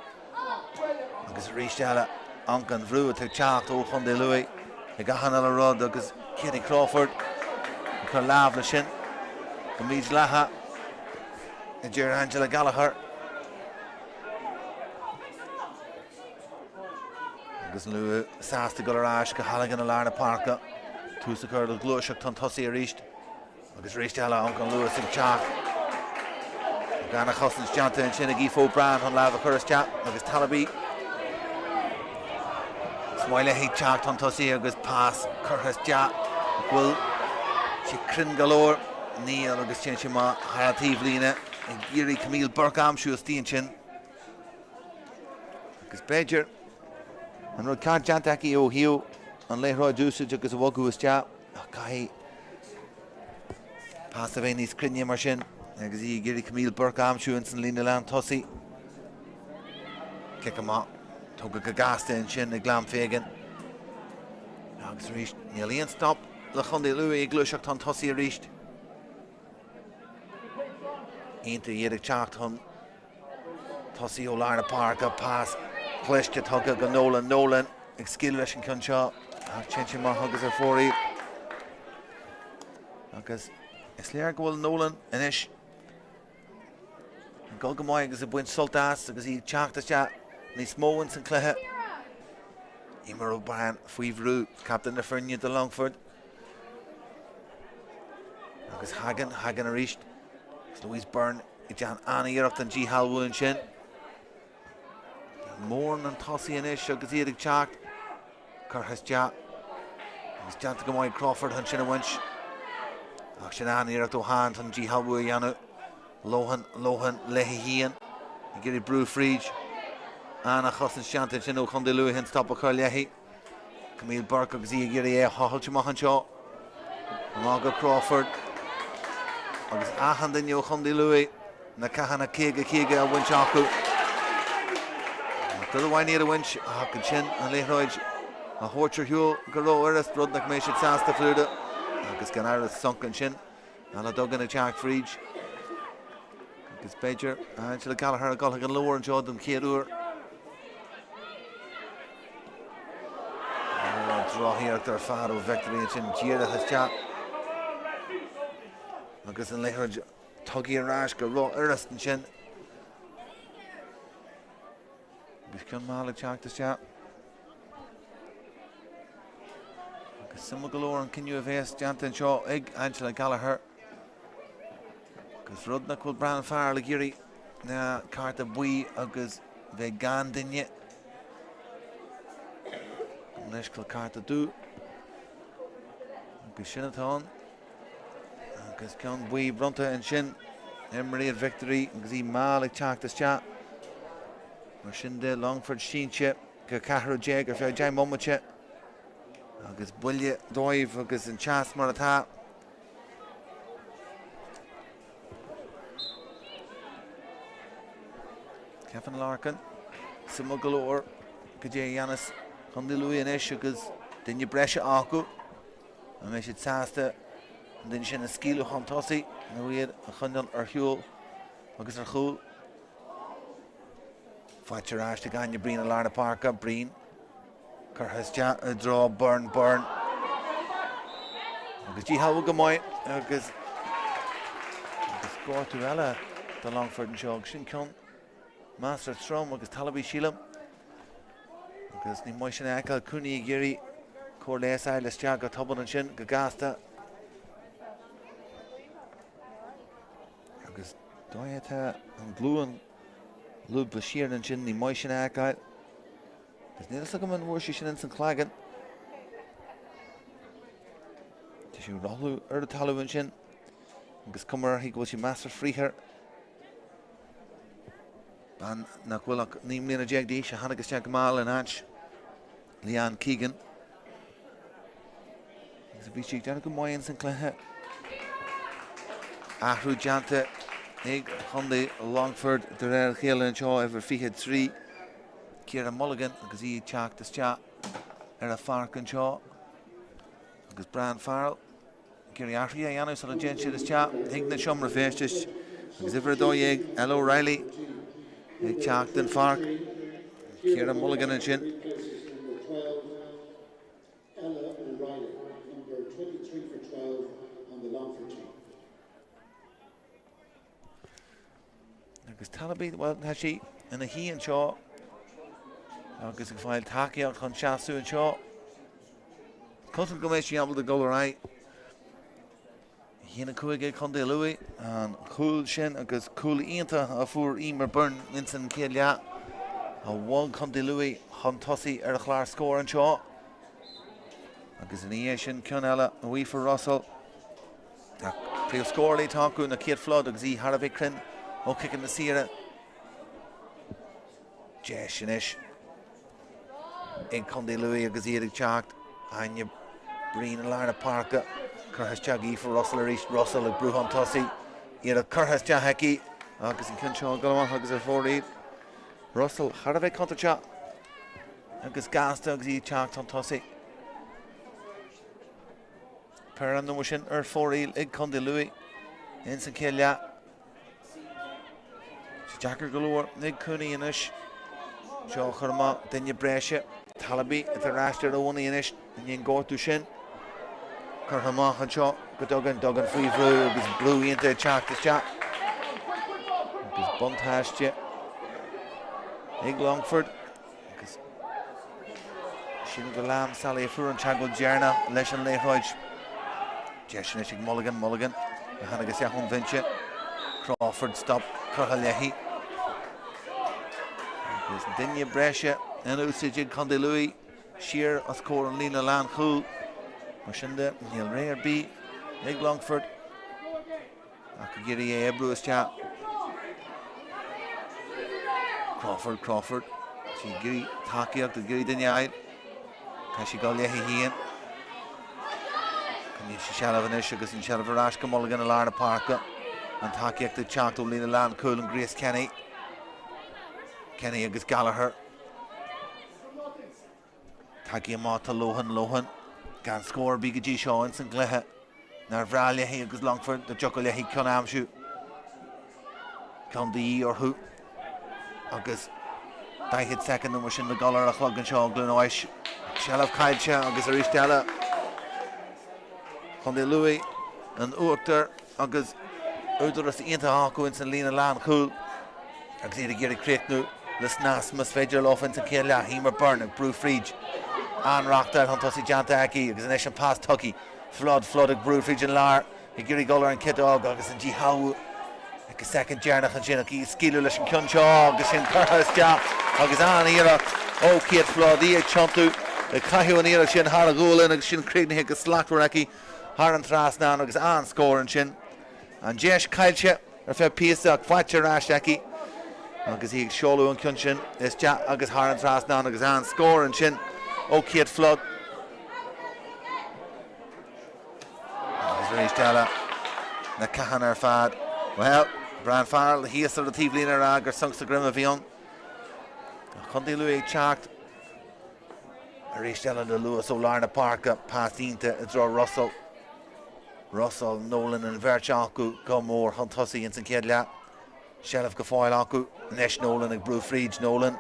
[SPEAKER 1] Agus arís eile, amharc an bhrú atá ag teacht ó Chontae Lú ag achan uile rud agus Katie Crawford ag cur lámh leis sin go mídhleathach, a deir Angela Gallagher. Agus Lú sásta dul ar ais go Halligan i lár na páirce, tús a chur le gluaiseacht chun tosaigh arís. Agus arís eile amharc an luas ag teacht. An-chosaint déanta ansin ag Aoife O'Brien chun lámh a chur isteach agus Talaby. Is maith léi teacht chun tosaigh agus pas curtha isteach. An bhfuil sé cruinn go leor? Níl agus téann sé amach thar an taobhlíne ag iarraidh Camille Burke a aimsiú istigh ansin. Agus b'fhéidir an rud ceart déanta aici ó thaobh an liathróid a úsáid agus a bhogadh isteach. Ach caithfidh pas a bheith níos cruinne mar sin agus í ag iarraidh Camille Burke a aimsiú ins an líne lán tosaigh. Cic amach tugtha go gasta ansin ag Glam Fagan. Agus arís níl aon stop le Chontae Lú ag gluaiseacht chun tosaigh arís. Iontach iad ag teacht chun tosaigh ó lár na páirce, pas cliste tugtha go Nolan, Nolan ag scaoileadh leis an ceann seo ach téann sé amach agus ar fóraoil. Agus is léir go bhfuil Nolan anois ag dul go maith agus ag baint sult as agus í ag teacht isteach níos mó ins an cluiche. Emer O'Brien faoi bhrú, captaen na foirne do Longford. Agus Hagan, Hagan arís. Agus Louise Byrne Ag déanamh an-iarracht an díshealbhú ansin. Mórán chun tosaigh anois agus iad ag teacht. Curtha isteach. Agus déanta go maith Crawford chun sin a bhaint. Ach sin an-iarracht ó Hand chun díshealbhú a dhéanamh. Lohan, Lohan léi féin. Ag iarraidh brú fríd. An-chosaint déanta ansin ó Chontae Lú chun stop a chur léi. Camille Burke agus í ag iarraidh é a thochailt amach anseo. Amach go Crawford. Agus achan duine ó Chontae Lú na cathanna 50 50 á bhaint acu. Rud amháin iad a bhaint ach ansin an liathróid a thabhairt ar shiúl go ró-fhurast, rud nach mbeidh siad sásta fúthu. Agus gan amhras sonc ansin. Anna Duggan ag teacht fríd. Agus b'fhéidir Angela Gallagher ag dul chuig an leabhar anseo don chéad uair. Drochiarracht ar fad ó Victory ansin díreach isteach. Agus an liathróid tugtha ar ais go ró-fhurast ansin. Agus ceann mall ag teacht isteach. Agus suimiúil go leor an cinneadh a bhéas déanta anseo ag Angela Gallagher. Agus rud nach bhfuil Brendan Farrell ag iarraidh ná cárta buí agus bheith gan duine. Anois go cárta dubh. Agus sin atá ann. Agus ceann buí bronnta ansin ar Mairéad Victory agus í mall ag teacht isteach. Mar sin de, Longford sínte go 14 ar feadh 10 mbomaite agus buille dóibh agus an teas mar atá. Kevin Larkin, suimiúil go leor goidé a dhéanfas Contae Lú anois agus duine breise acu. An mbeidh siad sásta an duine sin a scaoileadh chun tosaigh nó iad a choinneáil ar shiúl agus ar chúl? Faighte ar ais ag Áine Breen i lár na páirce. Breen curtha isteach i dtreo Byrne. Byrne agus díshealbhú go maith. agus agus gortú eile do Longford anseo agus sin ceann measartha trom agus Talaby sílim. Agus ní maith sin a fheiceáil Cooney ag iarraidh cóir leighis a fháil isteach go tobann ansin go gasta. Agus dóigh atá an glúin lúbtha siar ansin ní maith sin a fheiceáil. Agus níl fhios agam an bhfuair sí sin ins an chlaigeann. Tá sí ag rothlú ar an talamh ansin agus cuma uirthi go bhfuil sí measartha fraochmhar. Bean nach bhfuil ach 19 mbliana d'aois a tháinig isteach go mall in áit Leanne Keegan. Agus bhí sí ag déanamh go maith ins an cluiche. Athrú déanta ag Chontae Longford de réir a chéile anseo, uimhir 23, Ciara Mulligan agus í ag teacht isteach ar an pháirc anseo. Agus Brian Farrell ag iarraidh athruithe a dhéanamh sula dtéann siad isteach chuig na seomra feistis. Agus uimhir 12, Ella O'Reilly ag teacht den pháirc. Ciara Mulligan ansin.
[SPEAKER 2] Ella O'Reilly, number 23 for 12 on the Longford team.
[SPEAKER 1] Agus Talaby, bhuel, tá sí ina shuí anseo agus ag fáil tacaíocht chun seasamh anseo. Cosúil go mbeidh sí ábalta dul ar aghaidh. 1-5 ag Contae Lú, an cúl sin agus cúl iontach a fuair Eimear Byrne ins an chéad leath a bhog Contae Lú chun tosaigh ar an chlár scóir anseo. Agus ina dhiaidh sin ceann eile ó Aoife Russell. Ach príomhscórálaí atá acu ná Kate Flood agus í thar a bheith cruinn ó chiceanna saora. Deis anois ag Contae Lú agus iad ag teacht. Áine Breen i lár na páirce. Curtha isteach Aoife Russell arís. Russell ag brú chun tosaigh. Iarracht curtha isteach aici agus an ceann seo ag dul amach agus ar fóraoil. Russell thar a bheith contúirteach agus gasta agus í ag teacht chun tosaigh. Péire an uair sin ar fóraoil ag Contae Lú ins an chéad leath. Sé deacair go leor ag Cooney anois. Seo chur amach duine breise. Talaby atá ar ais ar a bhonnaí anois i ndiaidh an gortú sin. Curtha amach anseo go Duggan. Duggan faoi bhrú agus brú iontach ag teacht isteach. Agus buntáiste ag Longford. Agus sin go Lamb Sally a fuair an teagmháil deireanach leis an liathróid. Deis anois ag Mulligan, Mulligan a tháinig isteach ón bhinse. Crawford stop curtha léi. Agus duine breise in úsáid ag Contae Lú siar os comhair an líne lánchúil. Mar sin de, níl ré ar bith ag Longford. Ach ag iarraidh é a oibriú isteach. Crawford, Crawford. Sí ag iarraidh tacaíocht, ag iarraidh duine a fháil. Caithfidh sí dul léi féin. Coinníonn sí seilbh anois agus an seilbh ar ais go Mulligan i lár na páirce. An tacaíocht ag teacht ó líne lánchúil an Grace Kenny. Kenny agus Gallagher. Tagtha amach tá Lohan, Lohan gan scór ar bith go dtí seo ins an gcluiche. Nár bhreá léi agus Longford dá dtiocfadh léi ceann a aimsiú. Ceann de dhíth orthu agus 40 soicind nó mar sin le dul ar an chlog anseo i gCluain Eois. Seilbh caillte agus arís eile Contae Lú in uachtar agus údaras iontach acu ins an líne lánchúil agus iad ag iarraidh críochnú le snas más féidir leo ins an chéad leath. Eimear Byrne ag brú fríd. An-reachtáil chun tosaigh déanta aici agus anois an pas tugtha. Flood, Flood ag brú fríd an lár ag iarraidh dul ar an ciotóg agus an díshealbhú ag an soicind deireanach ansin ach í ag scaoileadh leis an ceann seo agus sin curtha isteach agus an-iarracht ó Kate Flood í ag tiontú ag caitheamh an iarracht sin thar a gualainn agus sin críochnaithe go slachtmhar aici thar an trasnán agus an-scór ansin. An deis caillte ar feadh píosa ach faighte ar ais aici agus í ag seoladh an ceann sin isteach agus thar an trasnán agus an-scór ansin ó Kate Flood. Agus arís eile na cathanna ar fad. Bhuel, Brian Farrell thíos ar an taobhlíne ag rá gur sonc sa droim a bhí ann. Contae Lú ag teacht. Arís eile le luas ó lár na páirce, pas iontach i dtreo Russell. Russell, Nolan an bheirt acu go mór chun tosaigh ins an chéad leath. Seilbh go fóill acu. Anois Nolan ag brú fríd. Nolan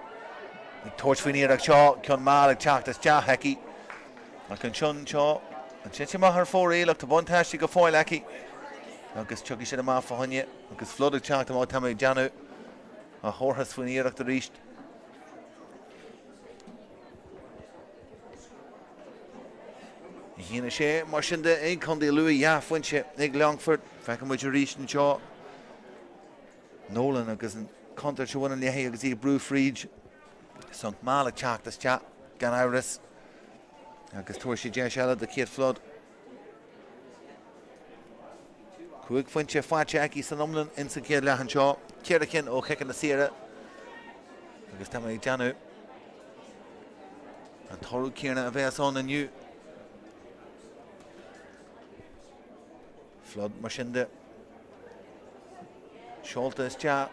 [SPEAKER 1] ag tabhairt faoin iarracht seo. Ceann mall ag teacht isteach aici. Ach ansin seo. Ansin sí amach ar fóraoil ach tá buntáiste go fóill aici agus tiocfaidh siad amach fá choinne agus Flood ag teacht amach, tá mé ag déanamh ach thabharfas faoin iarracht arís. 1-6 mar sin de ag Contae Lú, dhá phointe ag Longfort. Feicfidh muid arís anseo Nolan agus an chontúirt a bhaineann léi agus í ag brú fríd. Sonc mall ag teacht isteach gan amhras agus tabharfaidh sé deis eile do Kate Flood. 5 phointe faighte aici san iomlán ins an chéad leath anseo, 4 cinn ó chiceanna saora agus tá mé ag déanamh an toradh céanna a bheas ann inniu. Flood mar sin de. Seolta isteach.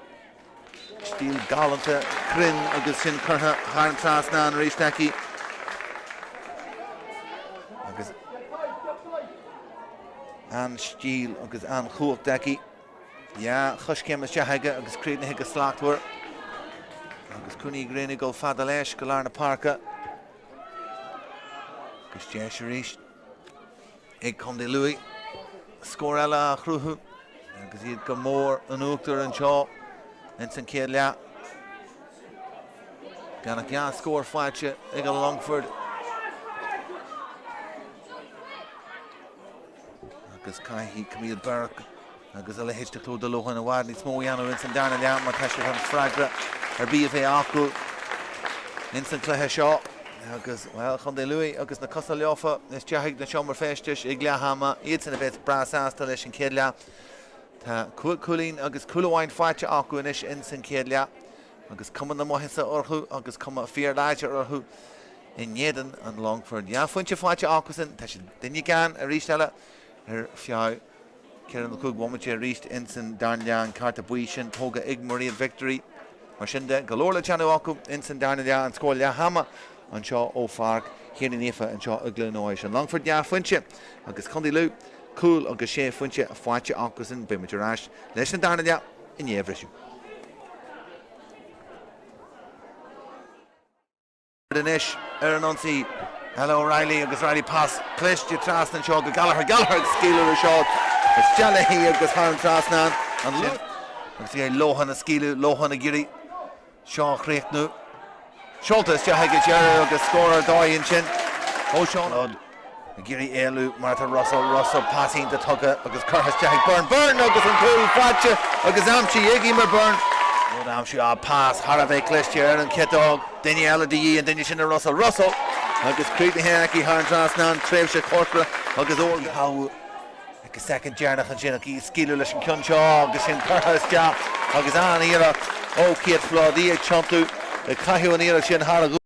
[SPEAKER 1] Stíl galánta, cruinn agus sin curtha thar an trasnán arís aici. Agus an-stíl agus an-chumhacht aici. Dhá choiscéim isteach aige agus críochnaithe go slachtmhar. Agus Cuan Uí Ghréine ag dul fada leis go lár na páirce. Agus deis arís. ag Contae Lú scór eile a chruthú agus iad go mór in uachtar anseo ins an chéad leath. Gan ach dhá scór faighte ag an Longford. Agus caithfidh Camille Burke Agus a leithéid de Chlodagh Lohan i bhfad níos mó a dhéanamh ins an darna leath mar tá siad chun freagra ar bith a bheith acu ins an chluiche seo. Agus, bhuel, Chontae Lú agus na cosa leofa isteach ag na seomra feistis ag leath ama, iadsan a bheas breá sásta leis an chéad leath. Tá cúig chúilín agus cúl amháin faighte acu anois ins an chéad leath agus cuma na maitheasa orthu agus cuma fíorláidir orthu in éadan an Longfoirt. Dhá phointe faighte acusan, tá siad duine gann arís eile ar feadh 4 nó 5 bhomaite arís ins an darna leath, an cárta buí sin tógtha ag Mairéad Victory. Mar sin de, go leor le déanamh acu ins an darna leath, an scór leath ama anseo ó Pháirc Thiarnaigh Naofa anseo i gCluain Eois. An Longfort dhá phointe agus Contae Lú cúl agus sé phointe faighte acusan. Beidh muid ar ais leis an darna leath i ndiaidh an bhriseadh. Anois ar an ionsaí Ella O'Reilly agus O'Reilly pas cliste trasna anseo go Gallagher. Gallagher ag scaoileadh ar seo isteach léi agus thar an trasnán an agus í Lohan ag scaoileadh, Lohan ag iarraidh seo a chríochnú. Seolta isteach ag an deireadh agus scór ar dóigh ansin ó Seán Flood. Ag iarraidh éalú mar atá Russell, Russell, pas iontach tugtha agus curtha isteach ag Byrne, Byrne agus an cúl faighte agus aimsithe ag Eimear Byrne. Rud aimsithe, ah pas thar a bheith cliste ar an chiotóg, duine eile de dhíth, an duine sin ná Russell, Russell agus críochnaithe aici thar an trasnán, tréimhse corcra agus órga. Thabhairt ag an soicind deireanach ansin ach í ag scaoileadh leis an ceann seo agus sin curtha isteach agus an-iarracht ó Kate Flood, í ag tiontú, ag caitheamh an iarracht sin thar a.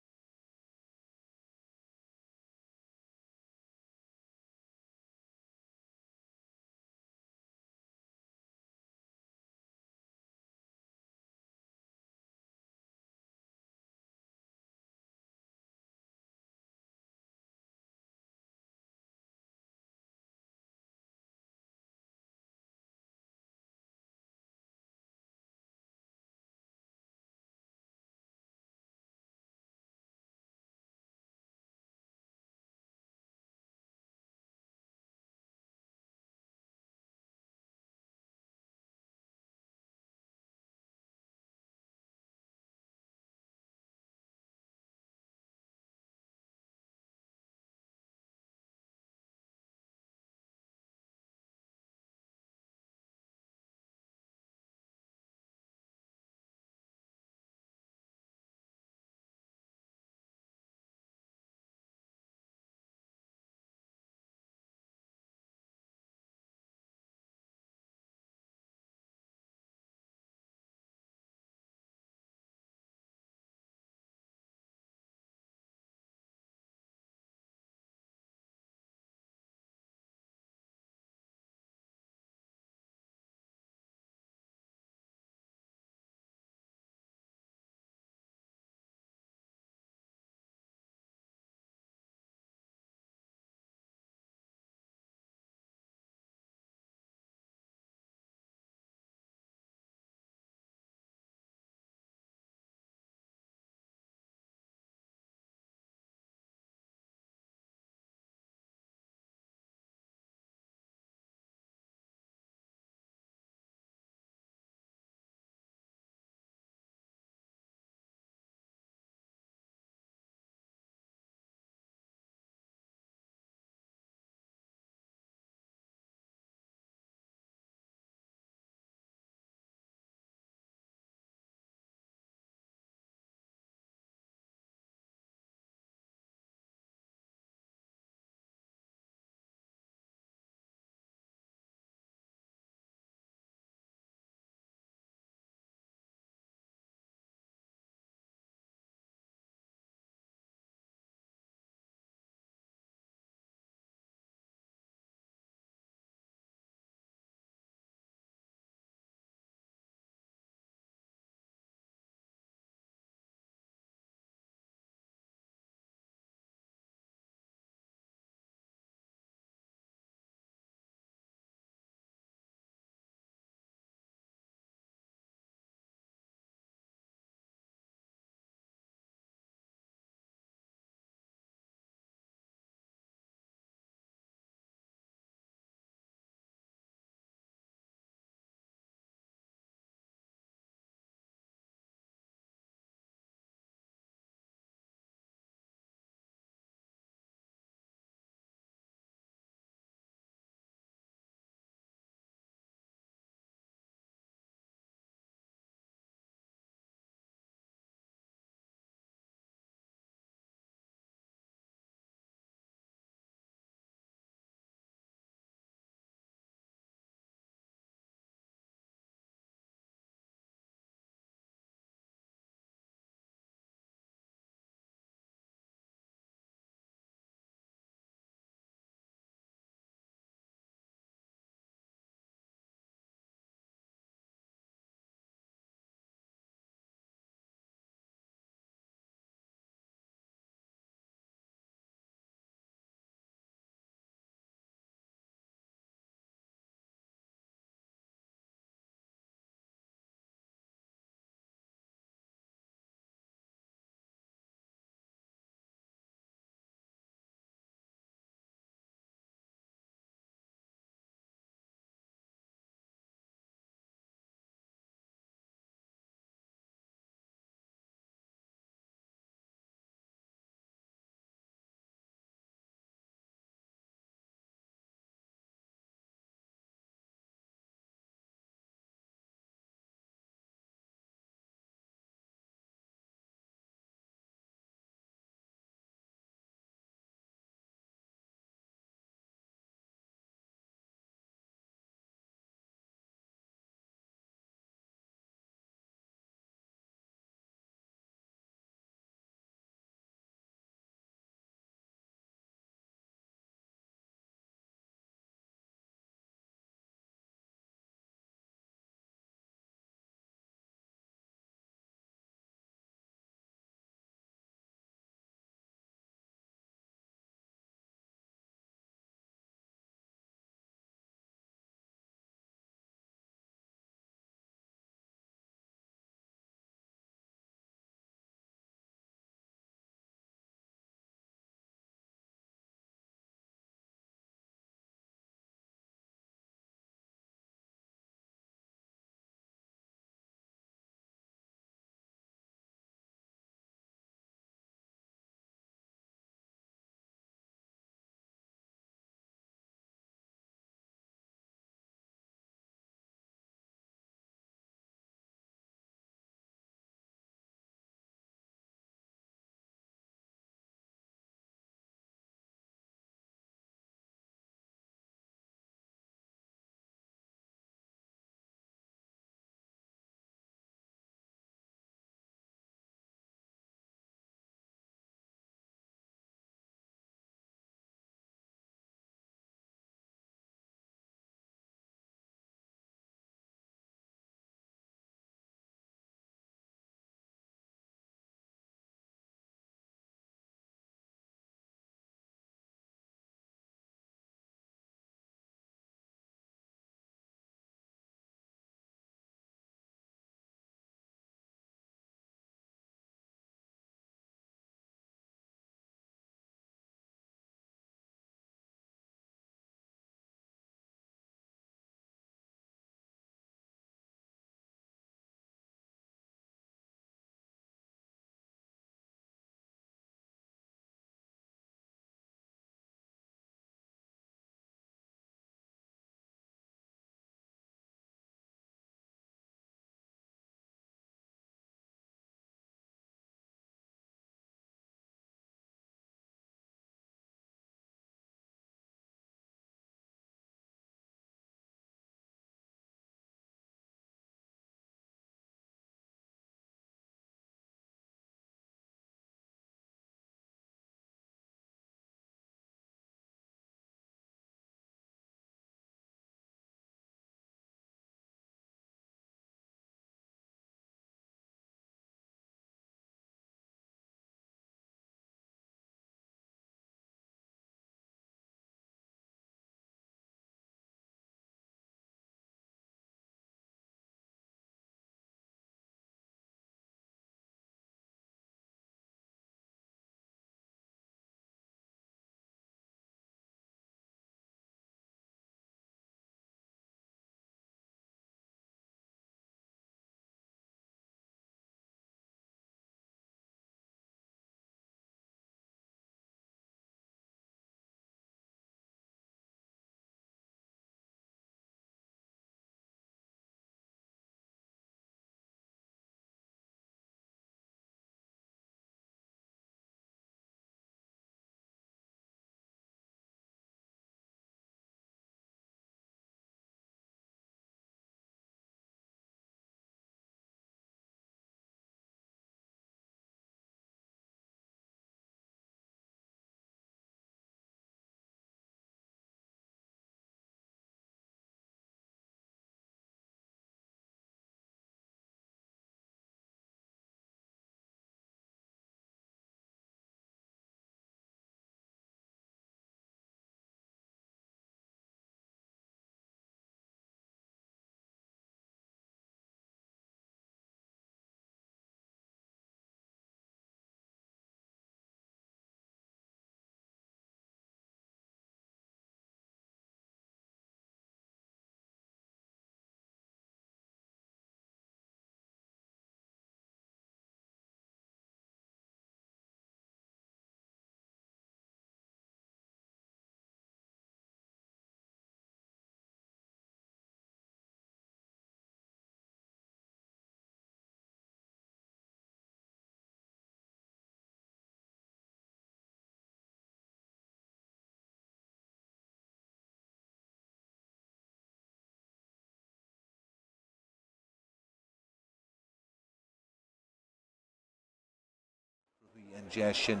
[SPEAKER 1] An deis sin.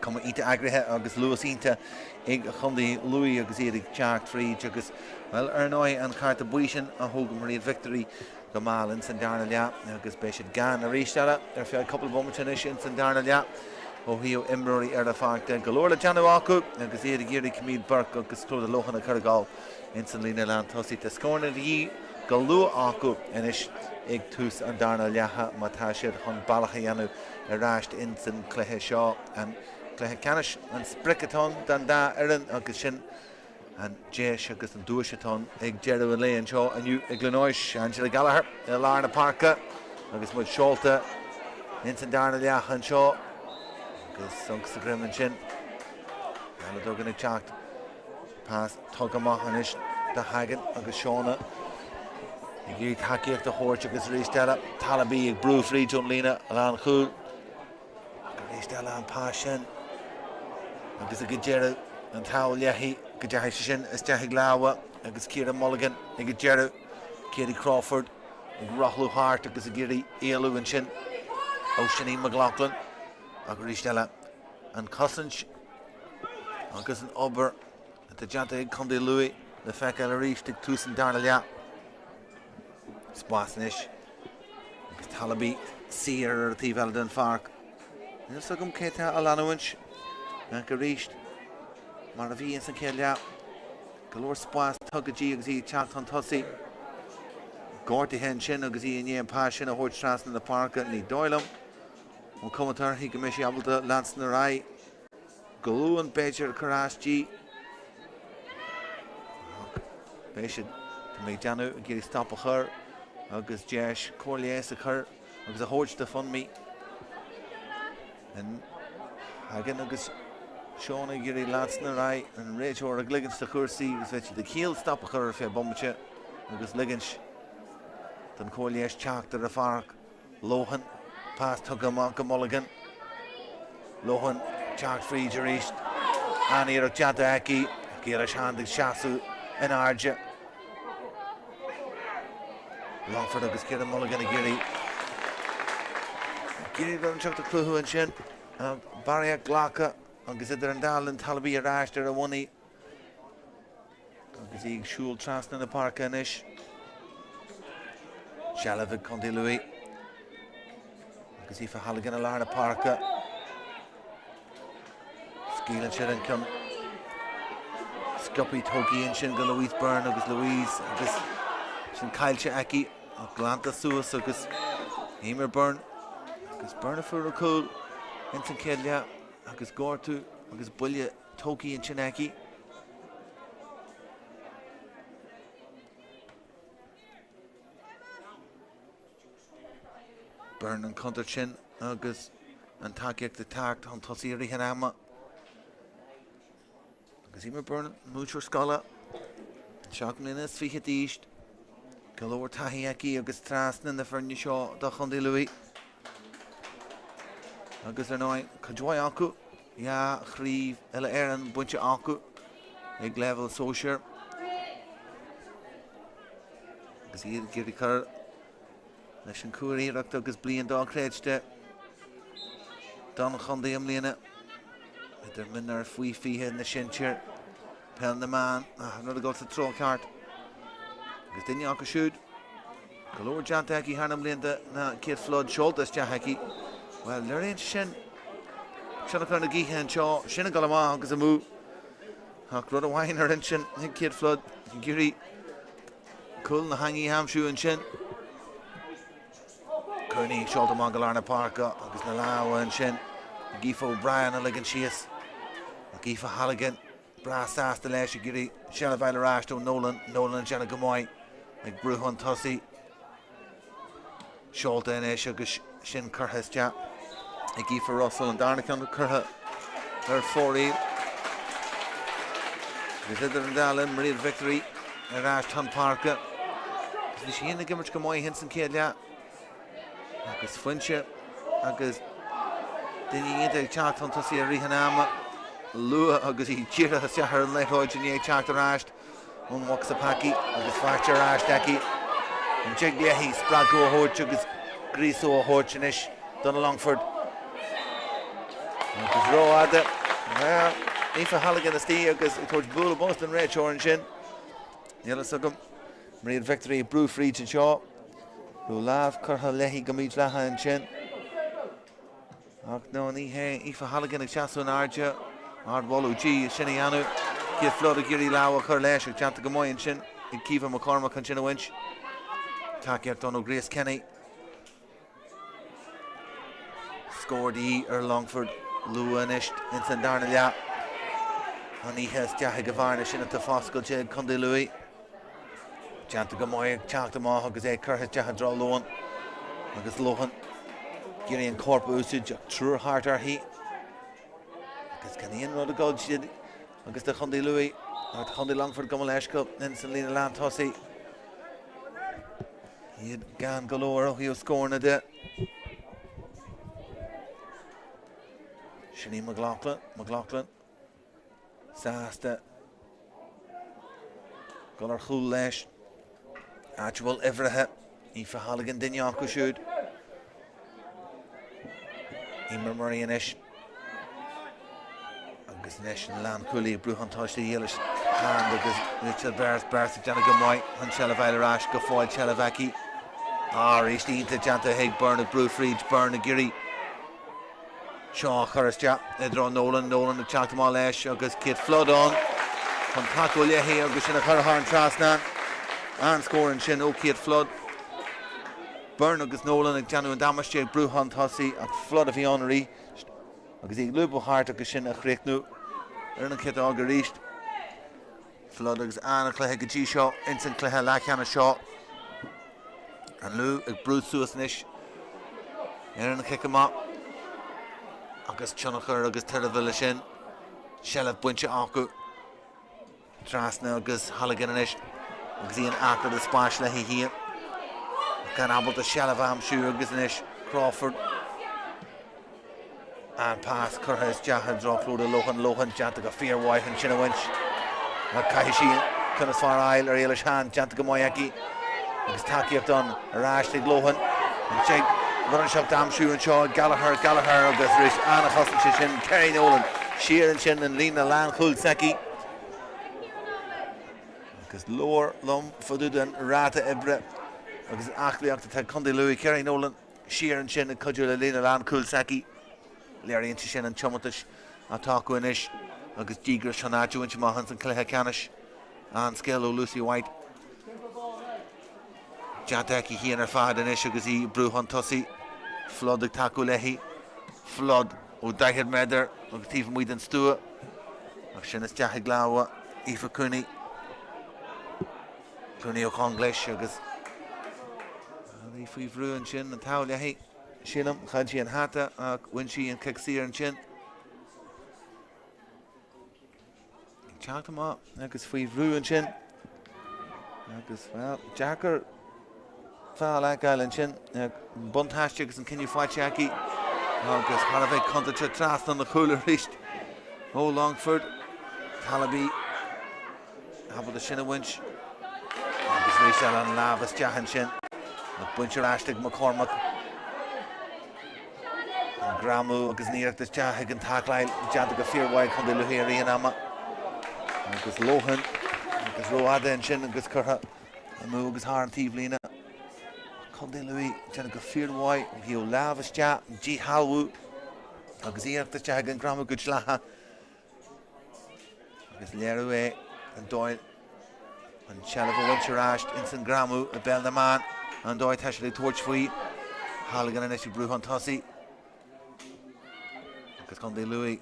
[SPEAKER 1] Cuma iontach eagraithe agus luas iontach ag Chontae Lú agus iad ag teacht fríd agus, bhuel, ar ndóigh, an cárta buí sin a thóg Mairéad Victory go mall ins an darna leath agus beidh siad gann arís eile ar feadh cúpla bomaite anois ins an darna leath ó thaobh imreoirí ar an pháirc de. Go leor le déanamh acu agus iad ag iarraidh Camille Burke agus Clodagh Lohan a chur ag gabháil ins an líne lántosaigh. Tá scóranna de dhíth go luath acu anois ag tús an darna leatha má tá siad chun bealach a dhéanamh ar ais ins an cluiche seo. An cluiche ceannais an sprioc atá ann don dá fhoireann agus sin an deis agus an duais atá ann ag deireadh an lae anseo inniu i gCluain Eois. Angela Gallagher i lár na páirce agus muid seolta ins an darna leath anseo agus sonc sa ghreim ansin. Ella Duggan ag teacht. Pas tugtha amach anois do Hagan agus Shauna ag iarraidh tacaíocht a thabhairt agus arís eile Talaby ag brú fríd ón líne lánchúil. Ach arís eile an pas sin agus ag an deireadh an t-ádh léi go dteachaigh sé sin isteach ag lámha agus Ciara Mulligan ag an deireadh. Katie Crawford ag rothlú thart agus ag iarraidh éalú ansin ó Sinéad McLaughlin ach arís eile an chosaint agus an obair atá déanta ag Contae Lú le feiceáil arís ag tús an darna leath. Spás anois agus Talaby saor ar an taobh eile den pháirc. Níl fhios agam cé atá á leanúint ach arís mar a bhí ins an chéad leath, go leor spás tugtha di agus í ag teacht chun tosaigh. Gortaithe ansin agus í i ndiaidh an pas sin a thabhairt trasna na páirce, ní dóigh liom ón chuma atá uirthi go mbeidh sí ábalta leanstan ar aghaidh. Glúin b'fhéidir cur as di. Ach beidh siad, tá mé ag déanamh, ag iarraidh stop a chur agus deis cóir leighis a chur agus a thabhairt do Funmi. Hagan agus Seán ag iarraidh leanstan ar aghaidh, an réiteoir ag ligint do chúrsaí agus bheadh siad ag ciall stop a chur ar feadh bomaite agus ligint don chóir leighis teacht ar an pháirc. Lohan, pas tugtha amach go Mulligan. Lohan teacht fríd arís. An-iarracht déanta aici ach Éilish Hand ag seasamh in airde. Longford agus Ciara Mulligan ag iarraidh ag iarraidh rud inteacht a chruthú ansin. Barraíocht glactha agus idir an dá linn Talaby ar ais ar a bhonnaí. Agus í ag siúl trasna na páirce anois. Seilbh ag Contae Lú. Agus Aoife Halligan i lár na páirce. Scaoileann siad an ceann. Sciobtha tógtha ansin go Louise Byrne agus Louise agus sin caillte aici ach glanta suas agus Eimear Byrne agus Byrne a fuair an cúl ins an chéad leath agus gortú agus buille tógtha ansin aici. Byrne an contúirt sin agus an tacaíocht ag teacht chun tosaigh i rith an ama. Agus Eimear Byrne, múinteoir scoile, 27 mbliana d'aois, go leor taithí aici agus trasna na foirne seo do Chontae Lú. Agus ar ndóigh, cuid mhaith acu 2 chraobh uile-Éireann bainte acu ag leibhéal sóisir agus iad ag iarraidh cur leis an curiarracht agus bliain dochreidte don chontae i mbliana idir mionúir faoi 20 na sinsir, peil na mban, an rud ag dul sa treo ceart agus duine acu siúd Go leor déanta aici thar na mblianta ná Kate Flood seolta isteach aici. Bhuel, léiríonn sin tionchar na gaoithe anseo, sin ag dul amach agus amú. Ach rud amháin ar intinn ag Kate Flood, ag iarraidh cúl na heangaí a aimsiú ansin. Cooney seolta amach go lár na páirce agus na lámha ansin ag Aoife O'Brien a ligean síos. Ach Aoife Halligan Breá sásta leis ag iarraidh seilbh a fháil ar ais ó Nolan. Nolan ag déanamh go maith ag brú chun tosaigh. Seolta anois agus sin curtha isteach ag Aoife Russell. An darna ceann curtha ar fóraoil. Agus idir an dá linn, Mairéad Victory ar ais chun páirce. Agus bhí sí féin ag imirt go maith ins an chéad leath. Agus foinse agus duine iontach ag teacht chun tosaigh i rith an ama luath agus í díreach isteach ar an liathróid i ndiaidh teacht ar ais ón mbocsa peacaí agus faighte ar ais aici. An dtig léi spreagadh a thabhairt agus gríosadh a thabhairt anois do na Longford. Agus rófhada. Bhuel, Aoife Halligan istigh agus ag tabhairt bualadh bos don réiteoir ansin. Níl fhios agam. Mairéad Victory ag brú fríd anseo. Raibh lámh curtha léi go mídhleathach ansin. Ach no, ní hé. Aoife Halligan ag seasamh in airde. Ardmholadh di sin a dhéanamh. Kate Flood ag iarraidh lámh a chur leis ach déanta go maith ansin ag Caoimhe McCormack chun sin a bhaint. Tacaíocht ann ó Grace Kenny. Scór de dhíth ar Longford luath anois ins an darna leath. An oíche isteach ag an bhearna sin atá foscailte ag Contae Lú. Déanta go maith ag teacht amach agus é curtha isteach i dtreo Lohan agus Lohan ag iarraidh an corp a úsáid ach triúr thart uirthi agus gan aon rud ag dul di agus do Chontae Lú ach do Chontae Longford gabh mo leithscéal ins an líne lántosaigh. Iad gann go leor ó thaobh scóranna de. Sin í McLaughlin, McLaughlin sásta dul ar chúl leis. Áit a bhfuil uimhreacha, Aoife Halligan duine acu siúd. Emer Murray anois. Agus anois an lánchúlaí ag brú chun tosaigh Éilis Hand agus Rachel Byrne, Byrne ag déanamh go maith chun seilbh a fháil ar ais go fóill seilbh aici. Arís iontach déanta ag Byrne ag brú fríd, Byrne ag iarraidh seo a chur isteach i dtreo Nolan, Nolan ag teacht amach leis agus Kate Flood ann chun tacú léi agus sin a chur thar an trasnán. An-scór ansin ó Kate Flood. Byrne agus Nolan ag déanamh an damáiste ag brú chun tosaigh ach Flood a bhí ann arís agus í ag lúbadh thart agus sin a chríochnú ar an chiotóg arís. Flood agus an-chluiche go dtí seo ins an cluiche leathcheannais seo. An Lú ag brú suas anois ar an chic amach agus tionchar agus tairbhe leis sin. Seilbh bainte acu. Trasna agus Halligan anois agus í in acra de spáis léi féin. Gan ábalta seilbh a aimsiú agus anois Crawford. An pas curtha isteach i dtreo Clodagh Lohan. Lohan déanta go fíormhaith ansin a bhaint. Ach caithfidh sí an ceann is fearr a fháil ar Éilis Hand. Déanta go maith aici agus tacaíocht ann ar ais ag Lohan. An tig rud inteacht d'aimsiú anseo ag Gallagher, Gallagher agus arís an-chosaint sé sin Kerry Nolan siar ansin in líne lánchúil s'aici. Agus labhair liom fá dtaobh den ráta oibre agus an aclaíocht atá ag Contae Lú. Kerry Nolan siar ansin ag cuidiú le líne lánchúil s'aici. Léiríonn sé sin an tiomantas atá acu anois agus díograis chun áit a bhaint amach ins an chluiche ceannais. An-scéal ó Lucy White. Déanta aici féin ar fad anois agus í ag brú chun tosaigh. Flood ag tacú léi. Flood ó 40 méadar agus taobh amuigh den stua. Ach sin isteach i gclámha Aoife Cooney. Cooney ó Chonglais agus í faoi bhrú ansin an t-ádh léi. Sílim, chaill sí an hata ach bhain sí an cic saor ansin. Ag teacht amach agus faoi bhrú ansin. Agus, bhuel, deacair feall a fheiceáil ansin. Buntáiste agus an cinneadh faighte aici. Agus thar a bheith contúirteach trasna na chúil arís ó Longford. Talaby ábalta sin a bhaint. Agus arís eile an lámh isteach ansin. Ach bainte ar ais ag McCormack. An greamú agus an iarracht isteach ag an tacláil déanta go fíormhaith ag Contae Lú i rith an ama. Agus Lohan agus rófhada ansin agus curtha amú agus thar an taobhlíne. Contae Lú déanamh go fíormhaith ó thaobh lámh isteach, díshealbhú agus iarracht isteach ag an greamú go dleathach. Agus léiriú é an dóigh an tseilbh a bhaint ar ais ins an greamú i bpeil na mban, an dóigh atá siad ag tabhairt faoi. Halligan anois ag brú chun tosaigh. Agus Contae Lú.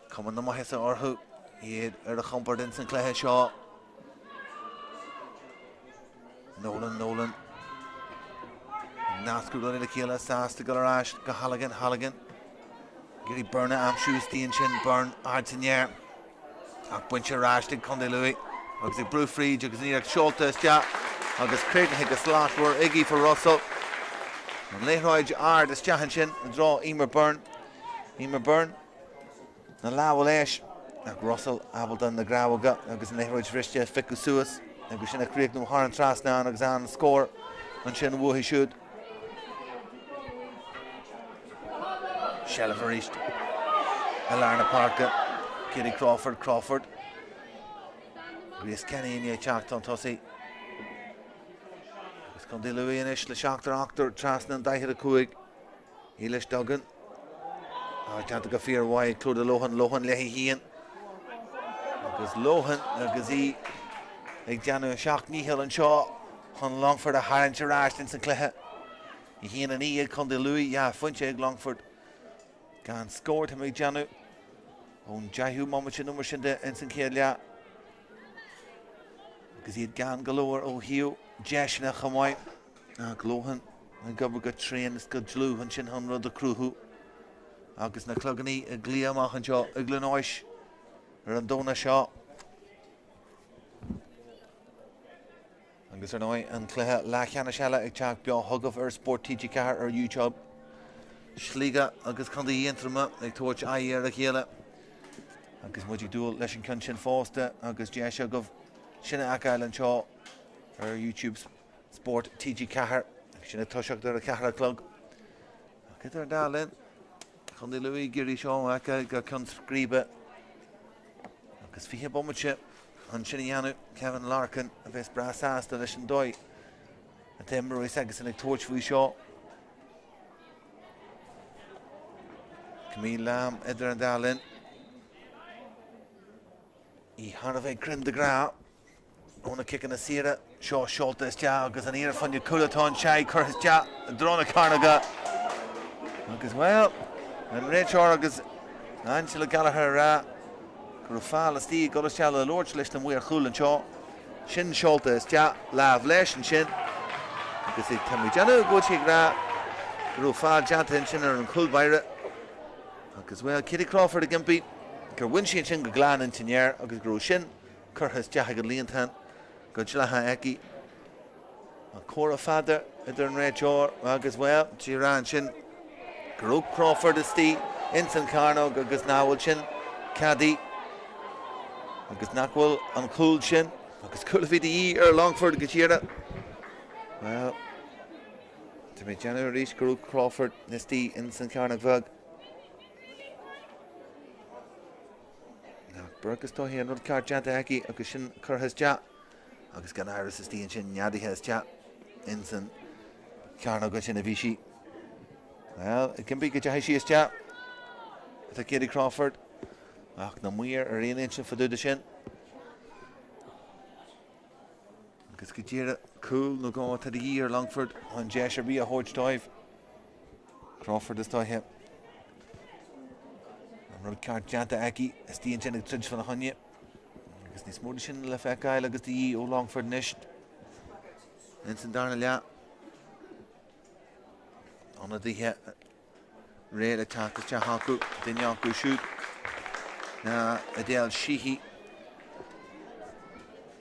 [SPEAKER 1] Cuma na maitheasa orthu, iad ar a chompord ins an cluiche seo. Nolan, Nolan. Nascadh rudaí le chéile, sásta dul ar ais go Halligan, Halligan. Ag iarraidh Byrne a aimsiú istigh ansin, Byrne ard san aer. Ach bainte ar ais ag Contae Lú agus ag brú fríd agus an iarracht seolta isteach agus críochnaithe go slachtmhar ag Aoife Russell. An liathróid ard isteach ansin i dtreo Emer Byrne. Emer Byrne. Na lámha leis, ach Russell ábalta na grabhóga agus an liathróid bhriste a phiocadh suas agus sin a chríochnú thar an trasnán agus an-scór ansin uaithi siúd. Seilbh arís i lár na páirce. Katie Crawford, Crawford. Grace Kenny i ndiaidh teacht chun tosaigh. Agus Contae Lú anois le seachtar ochtar trasna an 45. Éilis Duggan. Déanta go fíormhaith ag Clodagh Lohan. Lohan léi féin. Agus Lohan agus í ag déanamh a seacht ndícheall anseo chun Longfort a tharraingt ar ais ins an cluiche. 1-9 ag Contae Lú, 2 phointe ag Longfort. Gan scór tá mé ag déanamh ón deichiú bomaite nó mar sin de ins an chéad leath. Agus iad gann go leor ó thaobh deiseanna chomh maith. Ach Lohan ag obair go tréan is go dlúth ansin chun rud a chruthú. Agus na clogannaí ag glaoch amach anseo i gCluain Eois ar an Domhnach seo. Agus ar ndóigh, an cluiche leathcheannais eile ag teacht beo chugaibh ar Spórt TG4 ar YouTube. Sligeach agus Contae Aontroma ag tabhairt aghaidh ar a chéile. Agus muid ag dúil leis an ceann sin fosta agus deis agaibh sin a fheiceáil anseo ar YouTube Spórt TG4. Agus sin ag toiseacht ar a 4 a chlog. Ach idir an dá linn, Contae Lú ag iarraidh seo a fheiceáil go ceann scríbe. Agus 20 bomaite chun sin a dhéanamh, Kevin Larkin a bheas breá sásta leis an dóigh atá imreoirí s'aigesan ag tabhairt faoi seo. Camille Lamb idir an dá linn. Í thar a bheith cruinn de ghnáth. Ó na ciceanna saora seo seolta isteach agus an iarracht fá choinne cúl atá anseo curtha isteach i dtreo na cearnóige agus, bhuel, an réiteoir agus Angela Gallagher ag rá go raibh feall istigh ag dul isteach le labhairt leis na maoir chúil anseo. Sin seolta isteach, lámh leis ansin agus tá mé ag déanamh go bhfuil sé ag rá go raibh feall déanta ansin ar an chúl báire agus, bhuel, Katie Crawford ag impí gur bhain sí ansin go glan ins an aer agus go raibh sin curtha isteach ag an líontán go dleathach aici. An comhrá fada idir an réiteoir agus, bhuel, tá sí ag rá ansin go raibh Crawford istigh ins an chearnóg agus nach bhfuil sin ceadaithe agus nach bhfuil an cúl sin agus cúl a bhí de dhíth ar Longford go díreach. Bhuel, tá mé ag déanamh arís go raibh Crawford istigh ins an chearnóg bheag. Ach Burke is dóichí an rud ceart déanta aici agus sin curtha isteach agus gan amhras istigh ansin neadaithe isteach ins an chearnóg ansin a bhí sí. Bhuel, ag impí go dteachaigh sí isteach atá Katie Crawford ach na maoir ar aon intinn fá dtaobh de sin. Agus go díreach cúl nó dhó atá de dhíth ar Longford chun deis ar bith a thabhairt dóibh. Crawford is dóiche. An rud ceart déanta aici istigh ansin ag troid fána choinne. Agus níos mó de sin le feiceáil agus de dhíth ó Longford anois. Ins an darna leath. Ionadaithe réidh le teacht isteach acu, duine acu siúd ná Edel Sheehy.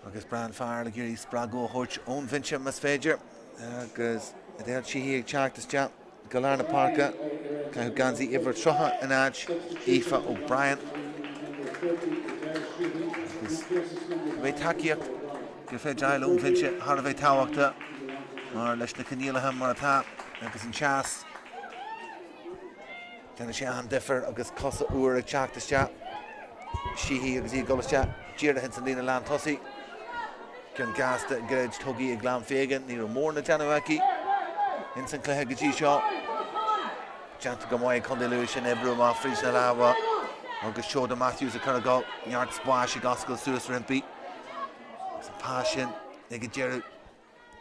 [SPEAKER 1] Agus Bran Farrell ag iarraidh spreagadh a thabhairt ón bhinse más féidir. Agus Edel Sheehy ag teacht isteach go lár na páirce. Caitheadh geansaí uimhir 30 in áit Aoife O'Brien. Agus beidh tacaíocht gur féidir a fháil ón bhinse thar a bheith tábhachtach mar leis na coinníollacha mar atá agus an teas. Déanann sé an-difear agus cosa úr ag teacht isteach. Sheehy agus í ag dul isteach díreach ins an líne lán tosaigh. Ceann gasta gairid tugtha ag Lam Fagan. Ní raibh mórán le déanamh aici ins an cluiche go dtí seo. Déanta go maith ag Contae Lú sin oibriú amach fríd na lámha agus Seoda Matthews ag cur a gol. Neart spáis ag oscailt suas roimpi. Agus an pas sin ag an deireadh.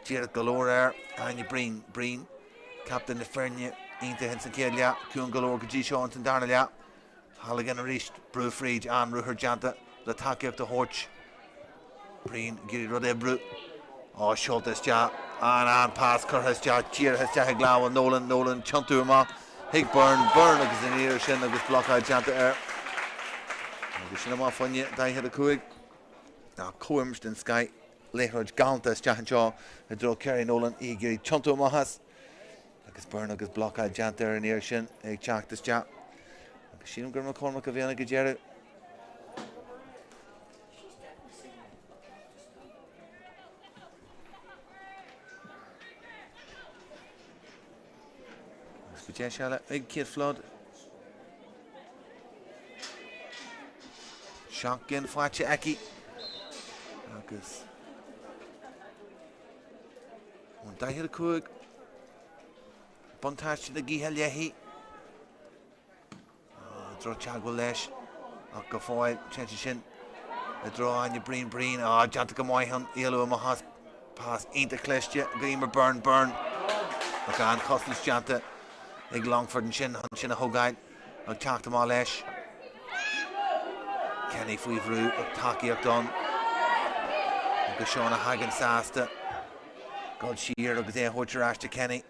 [SPEAKER 1] Díreach go leor ar Áine Breen. Breen, captaen na foirne, iontach ins an chéad leath, ciúin go leor go dtí seo ins an darna leath. Halligan arís, brú fríd, an-ruathar déanta le tacaíocht a thabhairt. Breen ag iarraidh rud a oibriú. Á, seolta isteach. An-an-pas curtha isteach, díreach isteach ag lámha Nolan. Nolan tiontú amach chuig Byrne. Byrne agus an iarraidh sin agus blocáil déanta air. Agus sin amach fá choinne 45. Ná comhimirt den scoith. Liathróid galánta isteach anseo i dtreo Kerry Nolan, í ag iarraidh tiontú amach as agus Byrne agus blocáil déanta ar an iarraidh sin ag teacht isteach. Agus sílim gur McCormack a bhí ann ag an deireadh. Agus go deis eile ag Kate Flood. 7 gcinn faighte aici agus ón 45 buntáiste na gaoithe léi. Drochtheagmháil leis ach go fóill téann sé sin i dtreo Áine Breen Breen. Á, déanta go maith an éalú amach as. Pas iontach cliste go Eimear Byrne Byrne ach an-chosaint déanta ag Longford ansin chun sin a thógáil ag teacht amach leis. Kenny faoi bhrú ach tacaíocht ann agus Shauna Hagan sásta dul siar agus é a thabhairt ar ais do Kenny.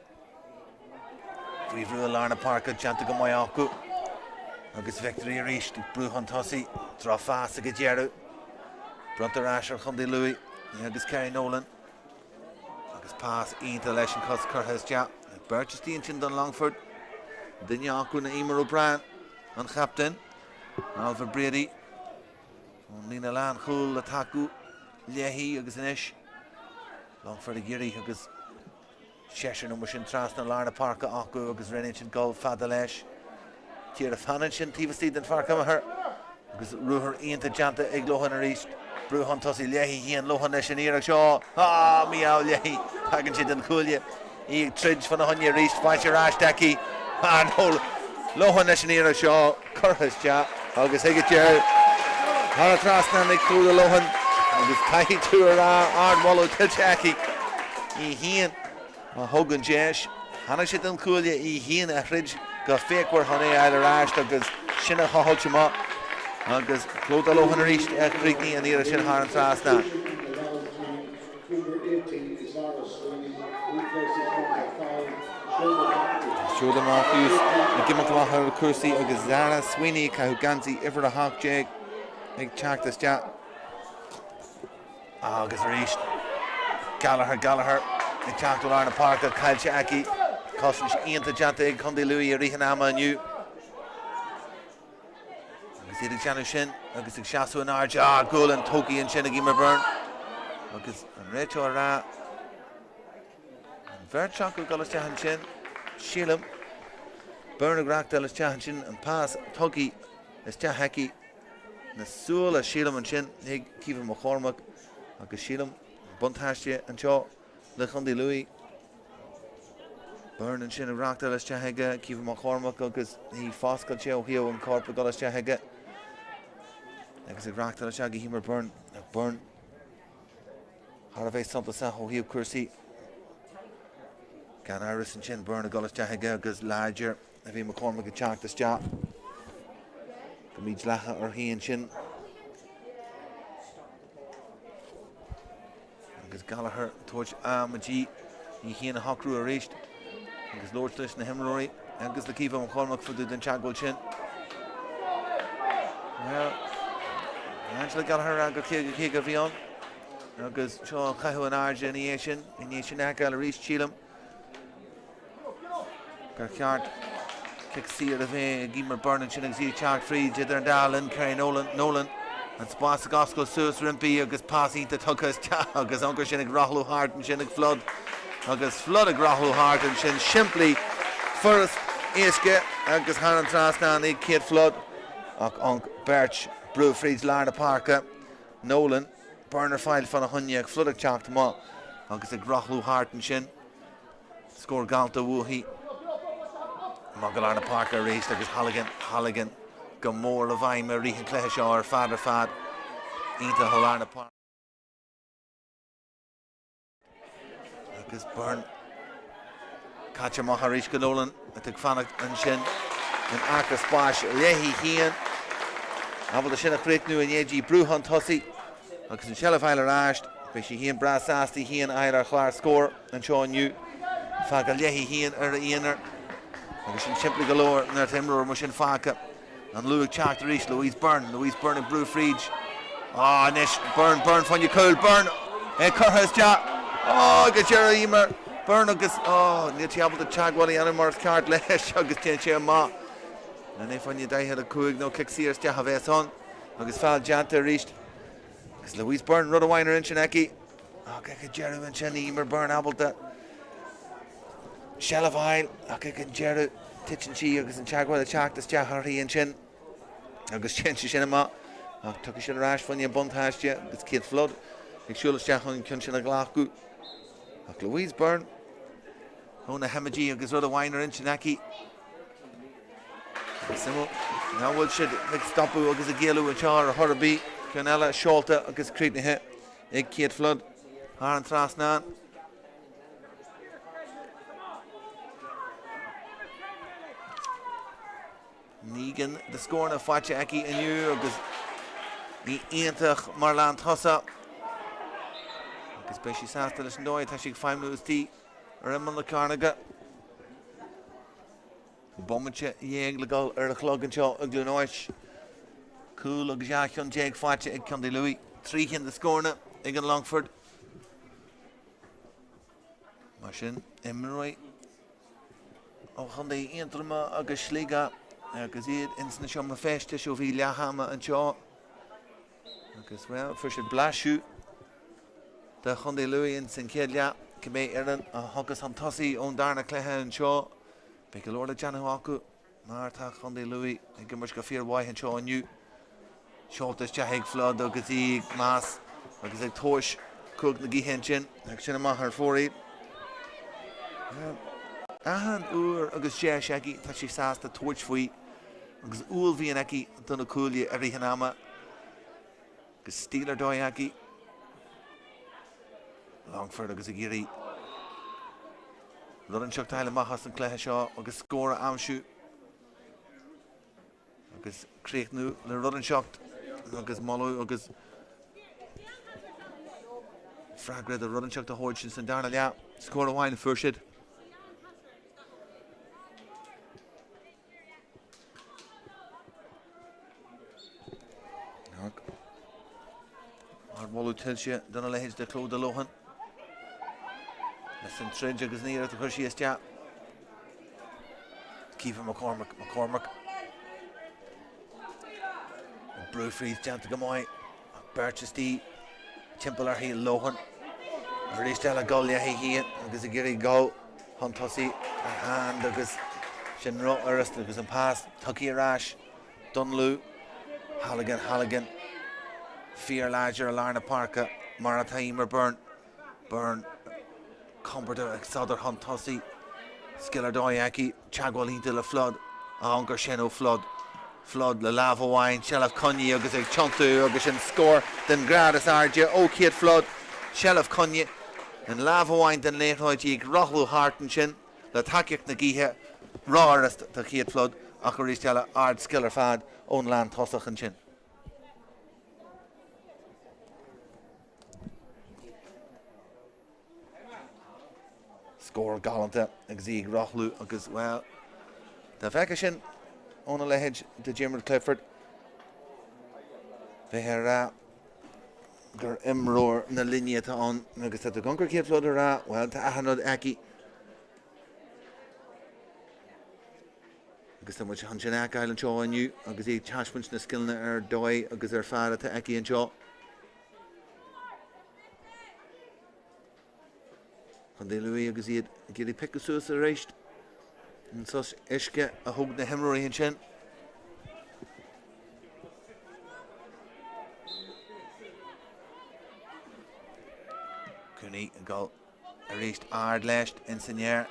[SPEAKER 1] Faoi bhrú i lár na páirce, déanta go maith acu agus Victory arís ag brú chun tosaigh. Drochphas ag an deireadh. Bronnta ar ais ar Chontae Lú agus Kerry Nolan. Agus pas iontach leis an cos curtha isteach. Beirt istigh ansin don Longford. Duine acu ná Eimear O'Brien, an chaptaen. Ailbhe Brady ón líne lánchúil le tacú léi agus anois Longford ag iarraidh agus Seisear nó mar sin trasna lár na páirce acu agus roghnaíonn siad dul fada leis. Ciara Fannin sin taobh istigh den pháirc imeartha agus ruathar iontach déanta ag Lohan arís. Brú chun tosaigh léi féin, Lohan leis an iarracht seo. Ah, mí-ádh léi. Tagann sé den chuaille. Í ag troid fána choinne arís. Faighte ar ais aici. Ah, no. Lohan leis an iarracht seo. Curtha isteach agus ag an deireadh thar an trasnán ag Clodagh Lohan agus caithfidh tú a rá ardmholadh tuillte aici. Í féin a thug an deis. Tháinig sé den chuaille, í féin a throid go fíochmhar chun é a fháil ar ais agus sin a thochailt amach agus Clodagh Lohan arís a chríochnaigh an iarracht sin thar an trasnán. Seoda Matthews ag imeacht amach ar cúrsaí agus Zara Sweeney ag caitheamh geansaí uimhir 18 ag teacht isteach. Agus arís Gallagher, Gallagher ag teacht ó lár na páirce, caillte aici. Cosaint iontach déanta ag Contae Lú i rith an ama inniu. Agus iad ag déanamh sin agus ag seasamh in airde, ah, gualainn tógtha ansin ag Eimear Byrne. Agus an réiteoir ag rá an bheirt acu ag dul isteach ansin, sílim. Byrne ag reachtáil isteach ansin, an pas tugtha isteach aici na súile, sílim ansin, ag Caoimhe McCormack agus sílim buntáiste anseo le Contae Lú. Byrne ansin ag reachtáil isteach chuige Caoimhe McCormack agus í foscailte ó thaobh an corp ag dul isteach chuige agus ag reachtáil isteach go hEimear Byrne. Byrne thar a bheith suntasach ó thaobh cúrsaí. Gan amhras ansin Byrne ag dul isteach chuige agus láidir a bhí McCormack ag teacht isteach. Go mídhleathach uirthi ansin. Agus Gallagher ag tabhairt ama di í féin a shocrú arís agus labhairt leis na himreoirí agus le Caoimhe McCormack fá dtaobh den teagmháil sin. Well, Angela Gallagher ag rá gur 50 50 a bhí ann agus seo an caitheamh in airde ina dhiaidh sin, i ndiaidh sin a fheiceáil arís, sílim. gur cheart cic saor a bheith ag Eimear Byrne ansin agus í ag teacht fríd idir an dá linn, Kerry Nolan, Nolan an spás ag oscailt suas roimpi agus pas iontach tugtha isteach agus ioncar sin ag rothlú thart ansin ag Flood agus Flood ag rothlú thart ansin simplí furast éasca agus thar an trasnán ag Kate Flood ach ionc beirt brú fríd lár na páirce Nolan Byrne ar fáil fána choinne ag Flood ag teacht amach agus ag rothlú thart ansin. Scór geallta uaithi. Amach go lár na páirce arís agus Halligan, Halligan go mór i bhfeidhm i rith an chluiche seo ar fad ar fad. Iontach i lár na páirce. Agus Byrne caite amach arís go Nolan atá ag fanacht ansin in aice spáis léi féin. Ábalta sin a chríochnú i ndiaidh di brú chun tosaigh agus an tseilbh a fháil ar ais. Beidh sí féin breá sásta í féin a fháil ar chlár scóir. anseo inniu. Fágtha léi féin ar a aonar agus sin simplí go leor nuair atá imreoir mar sin fágtha. An Lú ag teacht arís, Louise Byrne, Louise Byrne ag brú fríd. Á, anois Byrne, Byrne fá choinne cúl, Byrne é curtha isteach. Á, go deireadh Eimear Byrne agus, á, níl sí ábalta teagmháil a dhéanamh mar is ceart leis agus téann sé amach. An é fá choinne 45 nó cic saor isteach a bheas ann agus feall déanta arís. Agus Louise Byrne rud amháin ar intinn aici. Ach ag an deireadh ansin Eimear Byrne ábalta seilbh a fháil ach ag an deireadh titeann sí agus an teagmháil ag teacht isteach uirthi ansin agus téann sé sin amach. Ach tiocfaidh sin ar ais fá choinne buntáiste agus Kate Flood ag siúl isteach chun an ceann sin a ghlacadh. Ach Louise Byrne ó na hImidí agus rud amháin ar intinn aici. Is suimiúil nach bhfuil siad ag stopadh agus ag géilleadh anseo ar chor ar bith. Ceann eile seolta agus críochnaithe ag Kate Flood thar an trasnán. 9 gcinn de scóranna faighte aici inniu agus í iontach mar lántosach agus beidh sí sásta leis an dóigh atá sí ag feidhmiú istigh ar imeall na cearnóige. Bomaite dhéag le dul ar an chlog anseo i gCluain Eois. Cúl agus 12 cheann faighte ag Contae Lú. 3 chinn de scóranna ag an Longfort. Mar sin, imreoirí ó Chontae Aontroma agus Sligeach agus iad ins na seomra feistis ó bhí leath ama anseo agus, bhuel, fuair siad blaiseadh de Chontae Lú ins an chéad leath. Cibé fhoireann a thiocfas chun tosaigh ón darna cluiche anseo, beidh go leor le déanamh acu. Mar tá Contae Lú ag imirt go fíormhaith anseo inniu. Seolta isteach ag Flood agus í ag meas agus ag tomhais cumhacht na gaoithe ansin agus sin amach ar fóraoil. Achan uair agus deis aici tá sí sásta tabhairt faoi agus uaillmhian aici do na cuaillí i rith an ama. Agus stíl ar dóigh aici. Longfort agus ag iarraidh rud inteacht a fháil amach as an cluiche seo agus scór a aimsiú agus críochnú le rud inteacht agus moladh agus freagra do rud inteacht a thabhairt ins an darna leath. Scór amháin a fuair siad. Ardmholadh tuillte dona leithéid de Clodagh Lohan. Leis an troid agus an iarracht a chuir sí isteach. Caoimhe McCormack, McCormack. An brú fríd déanta go maith. Beirt istigh timpeall uirthi, Lohan arís eile ag dul léi féin agus ag iarraidh dul chun tosaigh ar Hand agus sin rófhurast agus an pas tugtha ar ais don Lú. Halligan, Halligan fíorláidir i lár na páirce mar atá Eimear Byrne. Byrne compordach ag sodar chun tosaigh. Scil ar dóigh aici, teagmháil iontach le Flood, a ionchur sin ó Flood. Flood le lámh amháin, seilbh coinnithe agus ag tiontú agus sin scór den ghrád is airde ó Kate Flood. Seilbh coinnithe in lámh amháin den liathróid, í ag rothlú thart ansin le tacaíocht na gaoithe. Rófhurast do Kate Flood ach arís eile ard-scil ar fad ón lántosach ansin. Scór galánta agus í ag rothlú agus, bhuel, dá bhfeicfeá sin óna leithéid de Diarmuid Clifford, bheifeá ag rá gur imreoir na linne atá ann agus tá tú ag amharc ar Kate Flood ag rá, bhuel, tá achan rud aici. Agus tá muid chun sin a fheiceáil anseo inniu agus í ag taispeáint na scileanna ar dóigh agus ar fad atá aici anseo. Contae Lú agus iad ag iarraidh piocadh suas arís an sos uisce a thóg na himreoirí ansin. Cooney ag dul Arís ard leis ins an aer.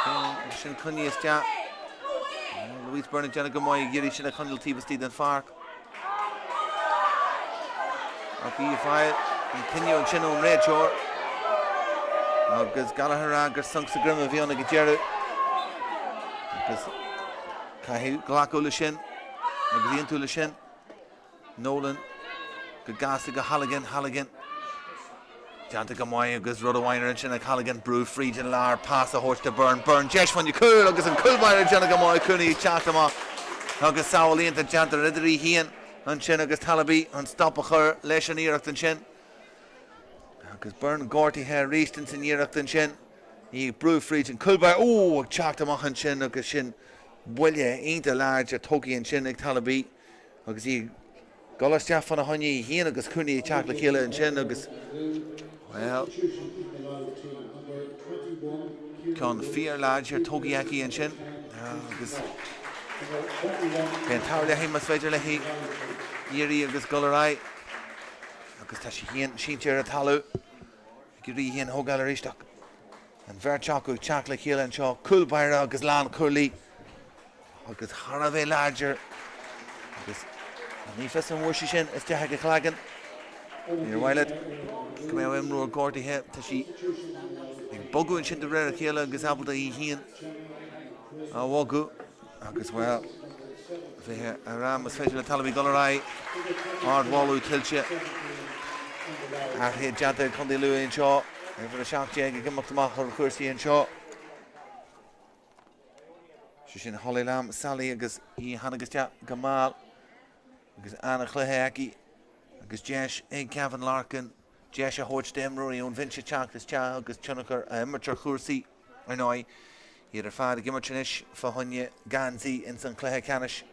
[SPEAKER 1] Agus sin coinnithe isteach. Louise Byrne ag déanamh go maith ag iarraidh sin a choinneáil taobh istigh den pháirc. Ach í ag fáil an cinneadh ansin ón réiteoir. Agus Gallagher a rá gur sonc sa droim a bhí ann ag an deireadh. Agus caithfidh glacadh leis sin agus aontú leis sin. Nolan go gasta go Halligan, Halligan déanta go maith agus rud amháin ar intinn ag Halligan, brú fríd an lár, pas a thabhairt do Byrne, Byrne deis fá choinne cúl agus an cúlbáire ag déanamh go maith, Cooney ag teacht amach agus sábháil iontach déanta idir í féin ansin agus Talaby an stop a chur leis an iarracht ansin. Agus Byrne gortaithe arís ins an iarracht ansin. Í ag brú fríd an cúlbáire, ó ag teacht amach ansin agus sin buille iontach láidir tógtha ansin ag Talaby. Agus í ag dul isteach fána choinne í féin agus Cooney ag teacht le chéile ansin agus, bhuel, ceann fíorláidir tógtha aici ansin agus. Beidh an t-ádh léi más féidir léi éirí agus dul ar aghaidh agus tá sí féin sínte ar an talamh ag iarraidh í féin a thógáil arís ach an bheirt acu ag teacht le chéile anseo, cúl báire agus lánchúlaí agus thar a bheith láidir agus ní fios an bhfuair sí sin isteach ag a cloigeann. Níor mhaith leat go mbeadh imreoir gortaithe, tá sí ag bogadh ansin de réir a chéile agus ábalta í féin a bhogadh agus, bhuel, bheith ar am is féidir le Talaby dul ar aghaidh. Ardmholadh tuillte. Athruithe déanta ag Contae Lú anseo. Uimhir 17 ag imeacht amach ar chúrsaí anseo. Sé sin Holly Lamb, Sally agus í a tháinig isteach go mall agus an-chluiche aici agus deis ag Kevin Larkin deis a thabhairt d'imreoirí ón bhinse teacht isteach agus tionchar a imirt ar chúrsaí. Ar ndóigh, iad ar fad ag imirt anois fá choinne geansaí ins an chluiche ceannais.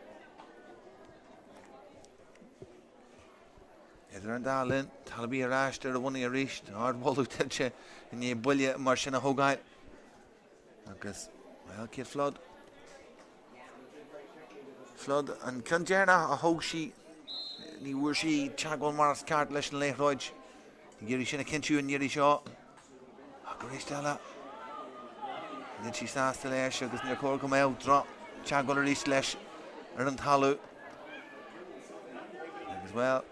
[SPEAKER 1] Idir an dá linn, Talaby ar ais ar a bhonnaí arís, ardmholadh tuillte i ndiaidh buille mar sin a thógáil. Agus, bhuel, Kate Flood. Flood, an ceann deireanach a thóg sí, ní bhfuair sí teagmháil mar is ceart leis an liathróid. Ag iarraidh sin a chinntiú an iarraidh seo. Ach arís eile, níl sí sásta leis agus níor chóir go mbeadh droch-teagmháil arís leis ar an talamh. Agus, bhuel,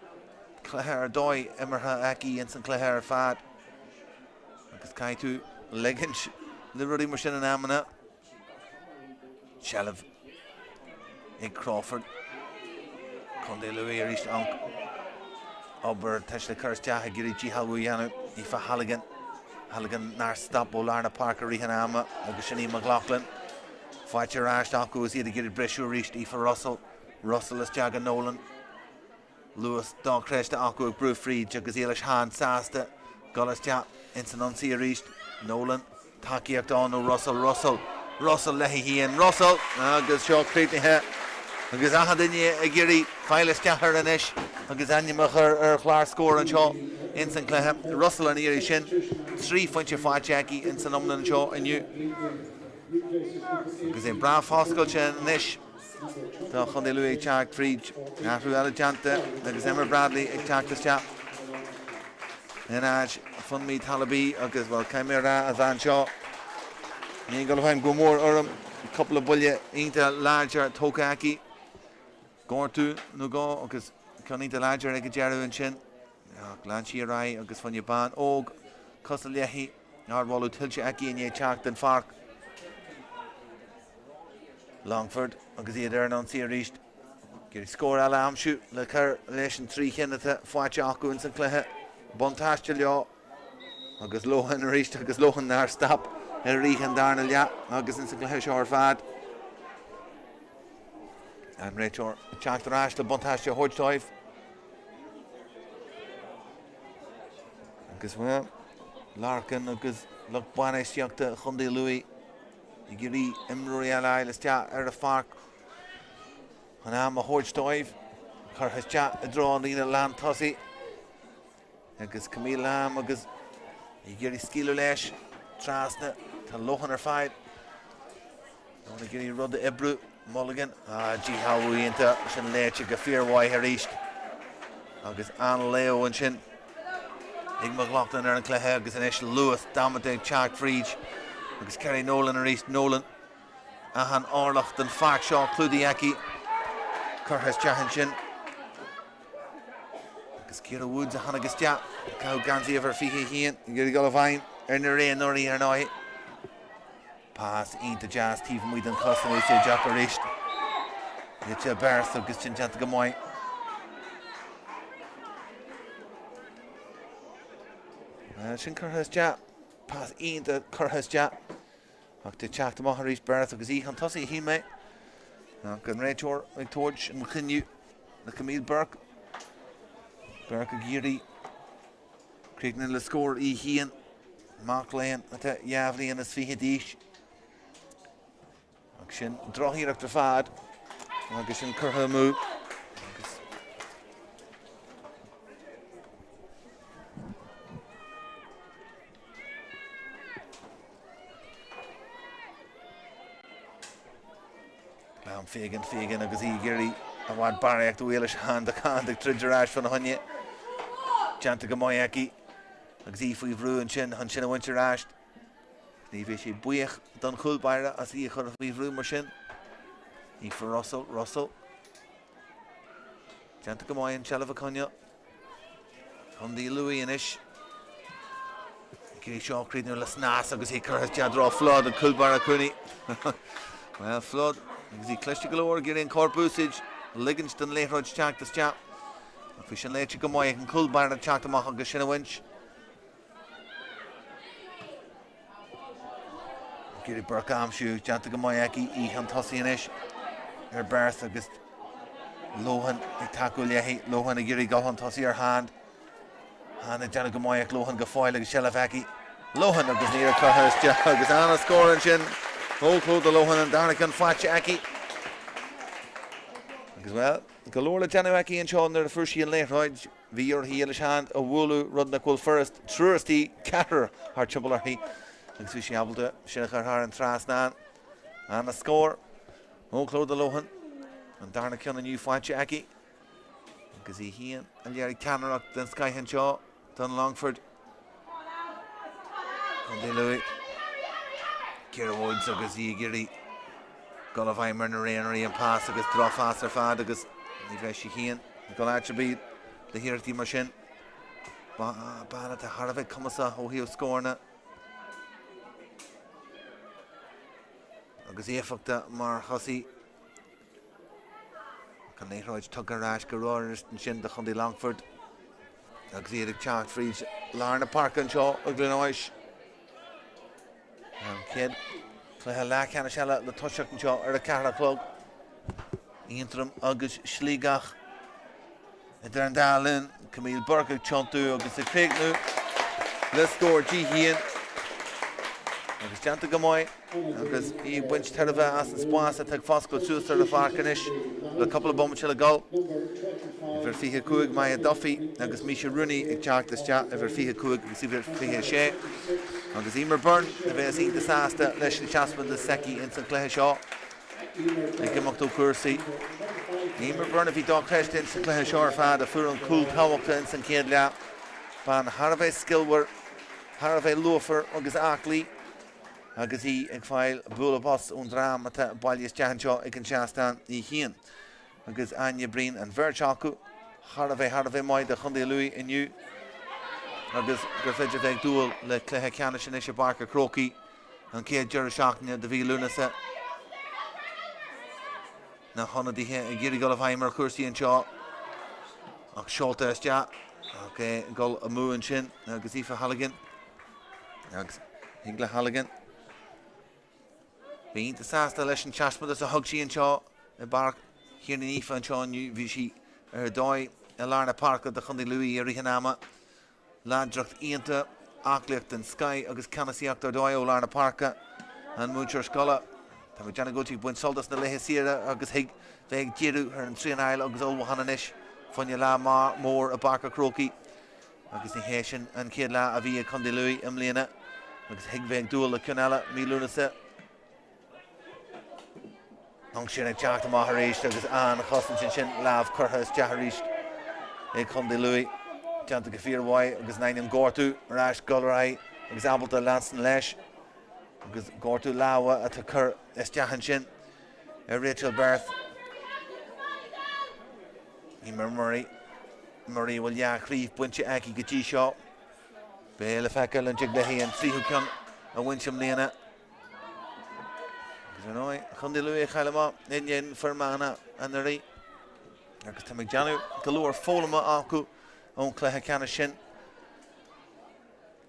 [SPEAKER 1] cluiche ar dóigh imeartha aici ins an chluiche ar fad. Agus caithfidh tú ligint le rudaí mar sin in amanna. Seilbh ag Crawford. Contae Lú arís an obair tá siad ag cur isteach ag iarraidh díshealbhú a dhéanamh. Aoife Halligan. Halligan nár stop ó lár na páirce i rith an ama agus sin í McLaughlin. Faighte ar ais acu agus iad ag iarraidh briseadh arís. Aoife Russell. Russell isteach go Nolan. Luas dochreidte acu ag brú fríd agus Éilis Hann sásta dul isteach ins an ionsaí arís. Nolan, tacaíocht ann ó Russell, Russell, Russell léi féin, Russell! Agus seo críochnaithe agus achan duine ag iarraidh fáil isteach air anois agus ainm a chur ar chlár scóir anseo ins an chluiche. Russell an iarraidh sin, 3 phointe faighte aici ins an iomlán anseo inniu agus é breá foscailte anois. Tá Contae Lú ag teacht fríd. Athrú eile déanta agus Emma Bradley ag teacht isteach in áit Funmi Talabi agus, bhuel, caithfidh mé a rá, an bhean seo, ní ag dul i bhfeidhm go mór orm. Cúpla buille iontach láidir tógtha aici. Gortú nó dhó agus ceann iontach láidir ag an deireadh ansin. Ach lean sí ar aghaidh agus fá choinne bean óg cosúil léi, ardmholadh tuillte aici i ndiaidh teacht den pháirc. Longford agus iad ar an ionsaí arís. Ag iarraidh scór eile a aimsiú le cur leis an 3 chinn atá faighte acu ins an chluiche. Buntáiste leo agus Lohan arís agus Lohan nár stop i rith an darna leath agus ins an chluiche seo ar fad. An réiteoir ag teacht ar ais le buntáiste a thabhairt dóibh. Agus bhuel, Larkin agus lucht bainistíochta Chontae Lú ag iarraidh imreoirí eile a fháil isteach ar an pháirc chun am a thabhairt dóibh. Curtha isteach i dtreo an líne lán tosaigh agus Camille Lamb agus ag iarraidh scaoileadh leis trasna. Tá Lohan ar fáil. Lohan ag iarraidh rud a oibriú. Mulligan, díshealbhú iontach, sin léite go fíormhaith arís agus an-léamh ansin ag McLaughlin ar an chluiche agus anois luas damanta ag teacht fríd agus Kerry Nolan arís, Nolan achan orlach den pháirc seo clúdaithe aici, curtha isteach ansin agus Ciara Woods a tháinig isteach, caitheamh geansaí uimhir 21 ag iarraidh dul i bhfeidhm ar na réanóirí ar ndóigh. Pas iontach deas taobh amuigh den chos an úsáideach arís. Rite beart agus sin déanta go maith. Sin curtha isteach. Pas iontach curtha isteach. Ach tá teacht amach arís Beart agus í chun tosaigh a shíl mé. Ach an réiteoir ag tabhairt an cinneadh le Camille Burke. Burke ag iarraidh Críochnú le scór í féin, mac léinn atá 22 bhliain d'aois. Ach sin drochiarracht ar fad agus sin curtha amú. Agus Gleann. Fagan, Fagan agus í ag iarraidh i bhfad barraíocht ó Éilis Hand ach Hand ag troid ar ais fána choinne. Déanta go maith aici agus í faoi bhrú ansin chun sin a bhaint ar ais. Ní bheidh sí buíoch don chúl báire as í a chur faoi bhrú mar sin. Aoife Russell, Russell. Déanta go maith an tseilbh a choinneáil. Contae Lú anois. Ag iarraidh seo a chríochnú le snas agus í curtha isteach i dtreo Flood an cúl báire Cooney. Bhuel, Flood agus í cliste go leor ag iarraidh an corp a úsáid, ligint don liathróid teacht isteach. Ach bhí sin léite go maith ag an cúl báire teacht amach agus sin a bhaint. Ag iarraidh Burke a aimsiú, déanta go maith aici, í chun tosaigh anois ar beirt agus Lohan ag tacú léi, Lohan ag iarraidh dul chun tosaigh ar Hand. Hand ag déanamh go maith ach Lohan go fóill agus seilbh aici. Lohan agus an iarracht curtha isteach agus an-scór ansin ó Clodagh Lohan, an dara ceann faighte aici. Agus bhuel, go leor le déanamh aici anseo nuair a fuair sí an liathróid. Bhí uirthi Éilis Hand a bhualadh, rud nach bhfuil furast, triúr istigh, ceathrar thart timpeall uirthi agus bhí sí ábalta sin a chur thar an trasnán. An-scór ó Clodagh Lohan, an darna ceann inniu faighte aici agus í féin a léirigh ceannaireacht den scoith anseo don Longfort. Contae Lú. Ciara Woods agus í ag iarraidh dul i bhfeidhm ar na Raonairí, an pas agus drochphas ar fad agus ní bheidh sí féin ag dul áit ar bith le hiarrachtaí mar sin. Bean atá thar a bheith cumasach ó thaobh scóranna agus éifeachtach mar thosaí. Ach an liathróid tugtha ar ais go rathúil ansin do Chontae Longfoirt agus iad ag teacht fríd lár na páirce anseo i gCluain Eois. An chéad chluiche leathcheannais eile le toiseacht anseo ar a 4 a chlog. Aontroim agus Sligeach. Idir an dá linn, Camille Burke ag tiontú agus ag críochnú le scór di féin agus déanta go maith agus í ag baint tairbhe as an spás atá ag foscailt suas ar an pháirc anois le cúpla bomaite le dul. Uimhir 25 Maya Duffy agus Misha Rooney ag teacht isteach, uimhir 25 agus uimhir 26 agus Eimear Byrne a bheas iontach sásta leis an taispeántas s'aici ins an chluiche seo. Ag imeacht ó chúrsaí. Eimear Byrne a bhí dochreidte ins an chluiche seo ar fad, a fuair an cúl tábhachtach ins an chéad leath. Bean thar a bheith scilmhar, thar a bheith luafar agus aclaí agus í ag fáil bualadh bos ón dream atá bailithe isteach anseo ag an seastán í féin agus Áine Breen, an bheirt acu thar a bheith thar a bheith maith do Chontae Lú inniu agus gur féidir bheith ag dúil le cluiche ceannais anois i bPáirc a' Chrócaigh. An chéad deireadh seachtaine de mhí Lúnasa, na hionadaithe ag iarraidh dul i bhfeidhm ar chúrsaí anseo ach seolta isteach ach é ag dul amú ansin agus Aoife Halligan agus thig le Halligan bheith iontach sásta leis an taispeántas a thug sí anseo i bPáirc Thiarnaigh Naofa anseo inniu. Bhí sí ar dóigh i lár na páirce do Chontae Lú i rith an ama. Láidreacht iontach, aclaíocht den scoith agus ceannasaíocht ar dóigh ó lár na páirce. An múinteoir scoile, tá mé ag déanamh go bhfuil sí ag baint sult as na laetha saoire agus thig bheith ag díriú ar an traenáil agus ullmhúchán anois fá choinne lá mór i bPáirc a' Chrócaigh agus ní hé sin an chéad lá a bhí ag Contae Lú i mbliana agus thig bheith ag dúil le ceann eile mí Lúnasa. Ansin ag teacht amach arís agus an-chosaint ansin, lámh curtha isteach arís ag Contae Lú. Déanta go fíormhaith agus in ainneoin gortú ar ais dul ar aghaidh agus ábalta leanstan leis agus gortú lámha atá cur isteach ansin ar Rachel Berth. Eimear Murray, Murray a bhfuil dhá chraobh bainte aici go dtí seo. Beidh le feiceáil an dtig léi an tríú ceann a bhaint i mbliana. Agus ar ndóigh, Contae Lú a chaill amach in éadan Fir Manach anuraidh. Agus tá mé ag déanamh go leor foghlama acu ón chluiche ceannais sin.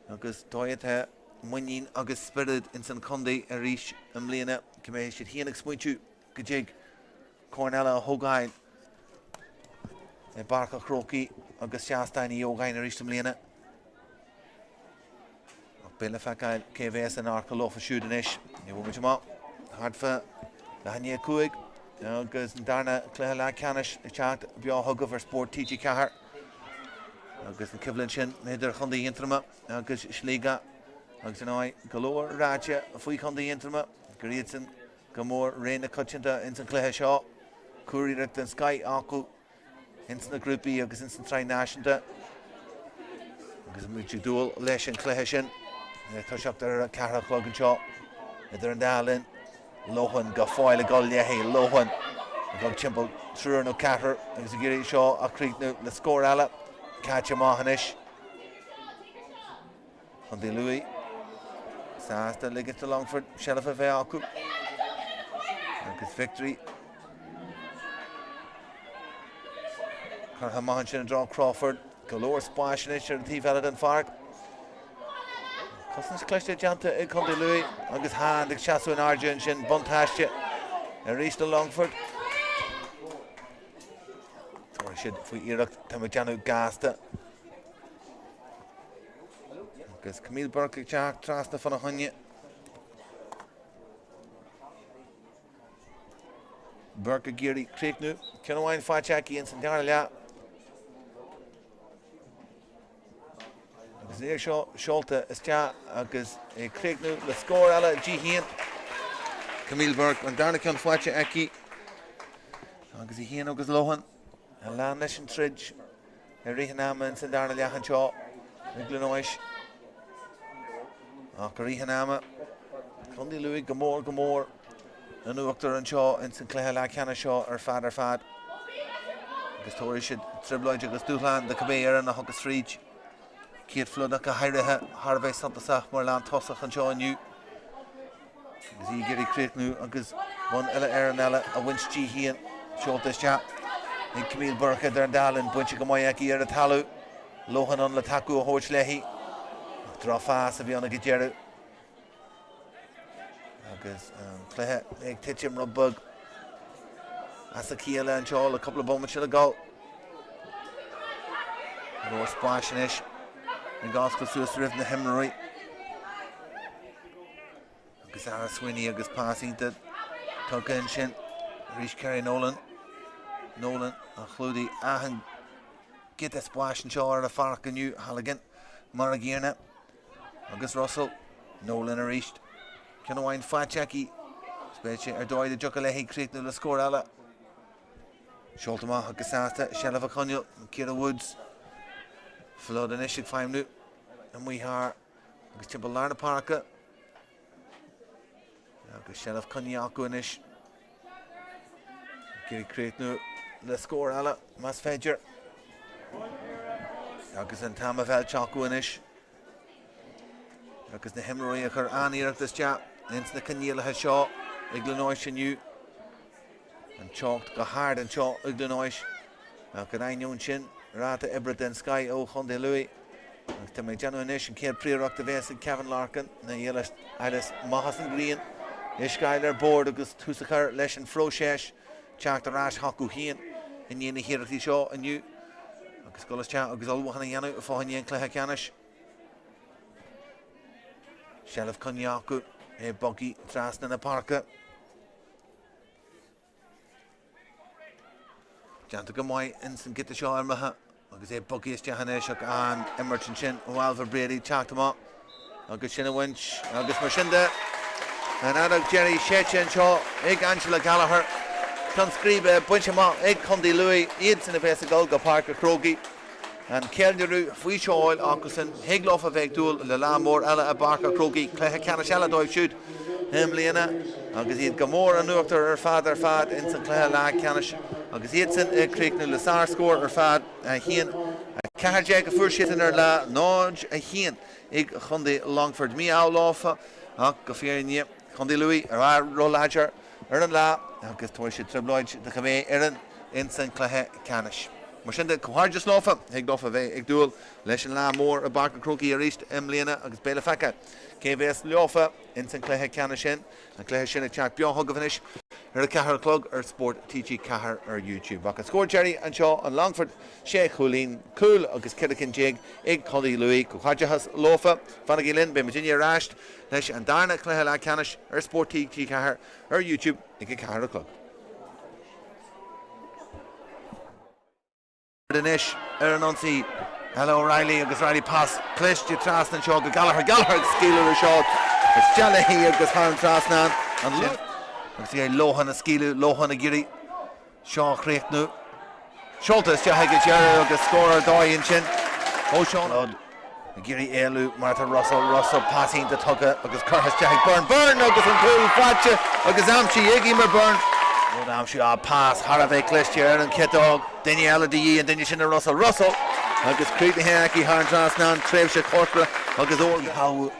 [SPEAKER 1] Agus dóigh atá muinín agus spiorad ins an chontae arís i mbliana go mbeidh siad féin ag smaointiú go dtig Corn eile a thógáil i bPáirc a' Chrócaigh agus Seastán Uí Ógáin arís i mbliana. Ach beidh le feiceáil cé a bheas in adharca leofa siúd anois. Ní bhfuil muid amach thart fá leath i ndiaidh 5 agus an darna cluiche leathcheannais ag teacht beo chugaibh ar Spórt TG4 agus an coimhlint sin idir Chontae Aontroma agus Sligeach agus ar ndóigh go leor ráite faoi Chontae Aontroma gur iadsan. go mór ré na coitianta ins an chluiche seo. Curiarracht den scoith acu ins na grúpaí agus ins an tsraith náisiúnta agus muid ag dúil leis an chluiche sin ag toiseacht ar a 4 a chlog anseo idir an dá linn. Lohan go fóill ag dul léi, Lohan ag dul timpeall triúr nó ceathrar agus ag iarraidh seo a chríochnú le scór eile. Caite amach anois. Contae Lú sásta ligint do Longfort seilbh a bheith acu agus Victory curtha amach ansin i dtreo Crawford. Go leor spáis anois ar an taobh eile den pháirc. Cosaint cliste déanta ag Contae Lú agus Hand ag seasamh in airde ansin, buntáiste arís do Longfort. Tabharfaidh siad faoi iarracht, tá mé ag déanamh gasta. Agus Camille Burke ag teacht trasna fána choinne. Burke ag iarraidh críochnú. Ceann amháin faighte aici ins an dara leath. Agus é seo seolta isteach agus ag críochnú le scór eile di féin. Camille Burke an darna ceann faighte aici. Agus í féin agus Lohan a lean leis an troid. I rith an ama ins an darna leath anseo i gCluain Eois. Ach i rith an ama, Contae Lú go mór go mór in uachtar anseo ins an cluiche leathcheannais seo ar fad ar fad. Agus tabharfaidh siad trioblóid agus dúshlán do cibé fhoireann a thiocfas fríd. Kate Flood ach go háirithe thar a bheith suntasach mar lántosach anseo inniu. Agus í ag iarraidh críochnú agus bonn uile-Éireann eile a bhaint di féin, seolta isteach ag Camille Burke idir an dá linn, bainte go maith aici ar an talamh. Lohan ann le tacú a thabhairt léi. Ach drochphas a bhí ann ag an deireadh. Agus an cluiche ag titim rud beag as a chéile anseo le cúpla bomaite le gabháil. Go leor spáis anois ag oscailt suas roimh na himreoirí. Agus Zara Sweeney agus pas iontach tugtha ansin arís Kerry Nolan. Nolan a chlúdaigh achan giota spáis anseo ar an pháirc inniu, Halligan mar a gcéanna agus Russell. Nolan arís. Ceann amháin faighte aici. Is beidh sé ar dóigh a dtiocfadh léi críochnú le scór eile. Seolta amach agus sásta seilbh a choinneáil. Ciara Woods. Flood anois ag feidhmniú amuigh thar agus timpeall lár na páirce. Agus seilbh coinnithe acu anois. Ag iarraidh críochnú le scór eile, más féidir. Agus an t-am á mheilt acu anois. Agus na himreoirí a chuir an-iarracht isteach ins na coinníollacha seo i gCluain Eois inniu. An teocht go hard anseo i gCluain Eois. Ach in ainneoin sin, ráta oibre den scoith ó Chontae Lú. Agus tá mé ag déanamh anois an chéad phríoracht a bhéas ag Kevin Larkin ná éirí amach as an ghrian, uisce a fháil ar bord agus tús a chur leis an phróiseas teacht ar ais chucu féin i ndiaidh na hiarrachtaí seo inniu agus dul isteach agus ullmhúchán a dhéanamh fá choinne an chluiche ceannais. Seilbh coinnithe acu é bogtha trasna na páirce. Déanta go maith ins an giota seo imeartha agus é bogtha isteach anois ach an imirt ansin ó Ailbhe Brady teacht amach agus sin a bhaint agus mar sin de an fheadóg deiridh séidte anseo ag Angela Gallagher. Ceann scríbe bainte amach ag Contae Lú, iadsan a bheas ag dul go Páirc a' Chrócaigh. An ceiliúradh faoi sheoil acusan, thig leofa bheith ag dúil le lá mór eile i bPáirc a' Chrócaigh, cluiche ceannais eile dóibh siúd i mbliana agus iad go mór in uachtar ar fad ar fad ins an chluiche leathcheannais agus iadsan ag críochnú le sárscór ar fad, 1, 14 a fuair siadsan ar lá, 0, 1 ag Chontae Longfoirt. Mí-ádh leofa ach go fírinne Contae Lú ar ais ró-láidir. ar an lá agus tabharfaidh siad trioblóid do chibé fhoireann ins an chluiche ceannais. Mar sin de, comhghairdeas leofa, thig leofa bheith ag dúil leis an lá mór i bPáirc an Chrócaigh arís i mbliana agus beidh le feiceáil cé bhéas leofa ins an chluiche ceannais sin. An cluiche sin ag teacht beo chugaibh anois ar a 4 a chlog ar Spórt TG4 ar YouTube. Ach an scór deiridh anseo, an Longfort 6 chúilín, cúl agus 14 cinn ag Contae Lú. Comhghairdeachas leofa. Fanaigí linn, beidh muidinne ar ais leis an darna cluiche leathcheannais ar Spórt TG4 ar YouTube ag a 4 a chlog. Anois ar an ionsaí Ella O'Reilly agus O'Reilly pas cliste trasna anseo go Gallagher. Gallagher ag scaoileadh ar seod. Isteach léi agus thar an trasnán. An. Agus ag iarraidh Lohan a scaoileadh, Lohan ag iarraidh seo a chríochnú. Seolta isteach ag an deireadh agus scór ar dóigh ansin ó Seán. Flood ag iarraidh éalú mar atá Russell, Russell pas iontach tugtha agus curtha isteach ag Byrne, Byrne agus an cúl faighte agus aimsithe ag Eimear Byrne. Rud aimsithe, ah pas thar a bheith cliste ar an chiotóg, duine eile de dhíth, an duine sin ná Russell, Russell agus críochnaithe aici thar an trasnán, tréimhse chorcra agus órga.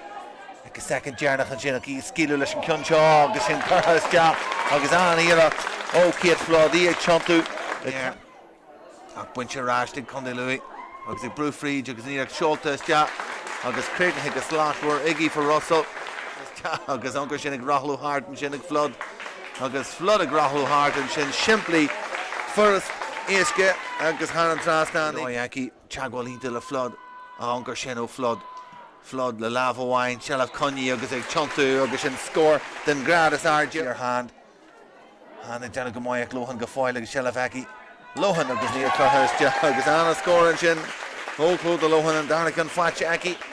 [SPEAKER 1] Ag an soicind deireanach ansin ach í ag scaoileadh leis an gceann seo agus sin curtha isteach agus an-iarracht ó Kate Flood, í ag tiontú ach bainte ar ais ag Contae Lú agus ag brú fríd agus an iarracht seolta isteach agus críochnaithe go slachtmhar ag Aoife Russell. Isteach agus an ionchur sin ag rothlú thart ansin ag Flood agus Flood ag rothlú thart ansin simplí furast éasca agus thar an trasnán. Aici teagmháil iontach le Flood, an ionchur sin ó Flood. Flood le lámh amháin, seilbh coinnithe agus ag tiontú agus sin scór den ghrád is airde. Ar Hand. Hand ag déanamh go maith ach Lohan go fóill agus seilbh aici. Lohan agus níl curtha isteach agus an-scór ansin ó Clodagh Lohan an dara ceann faighte aici.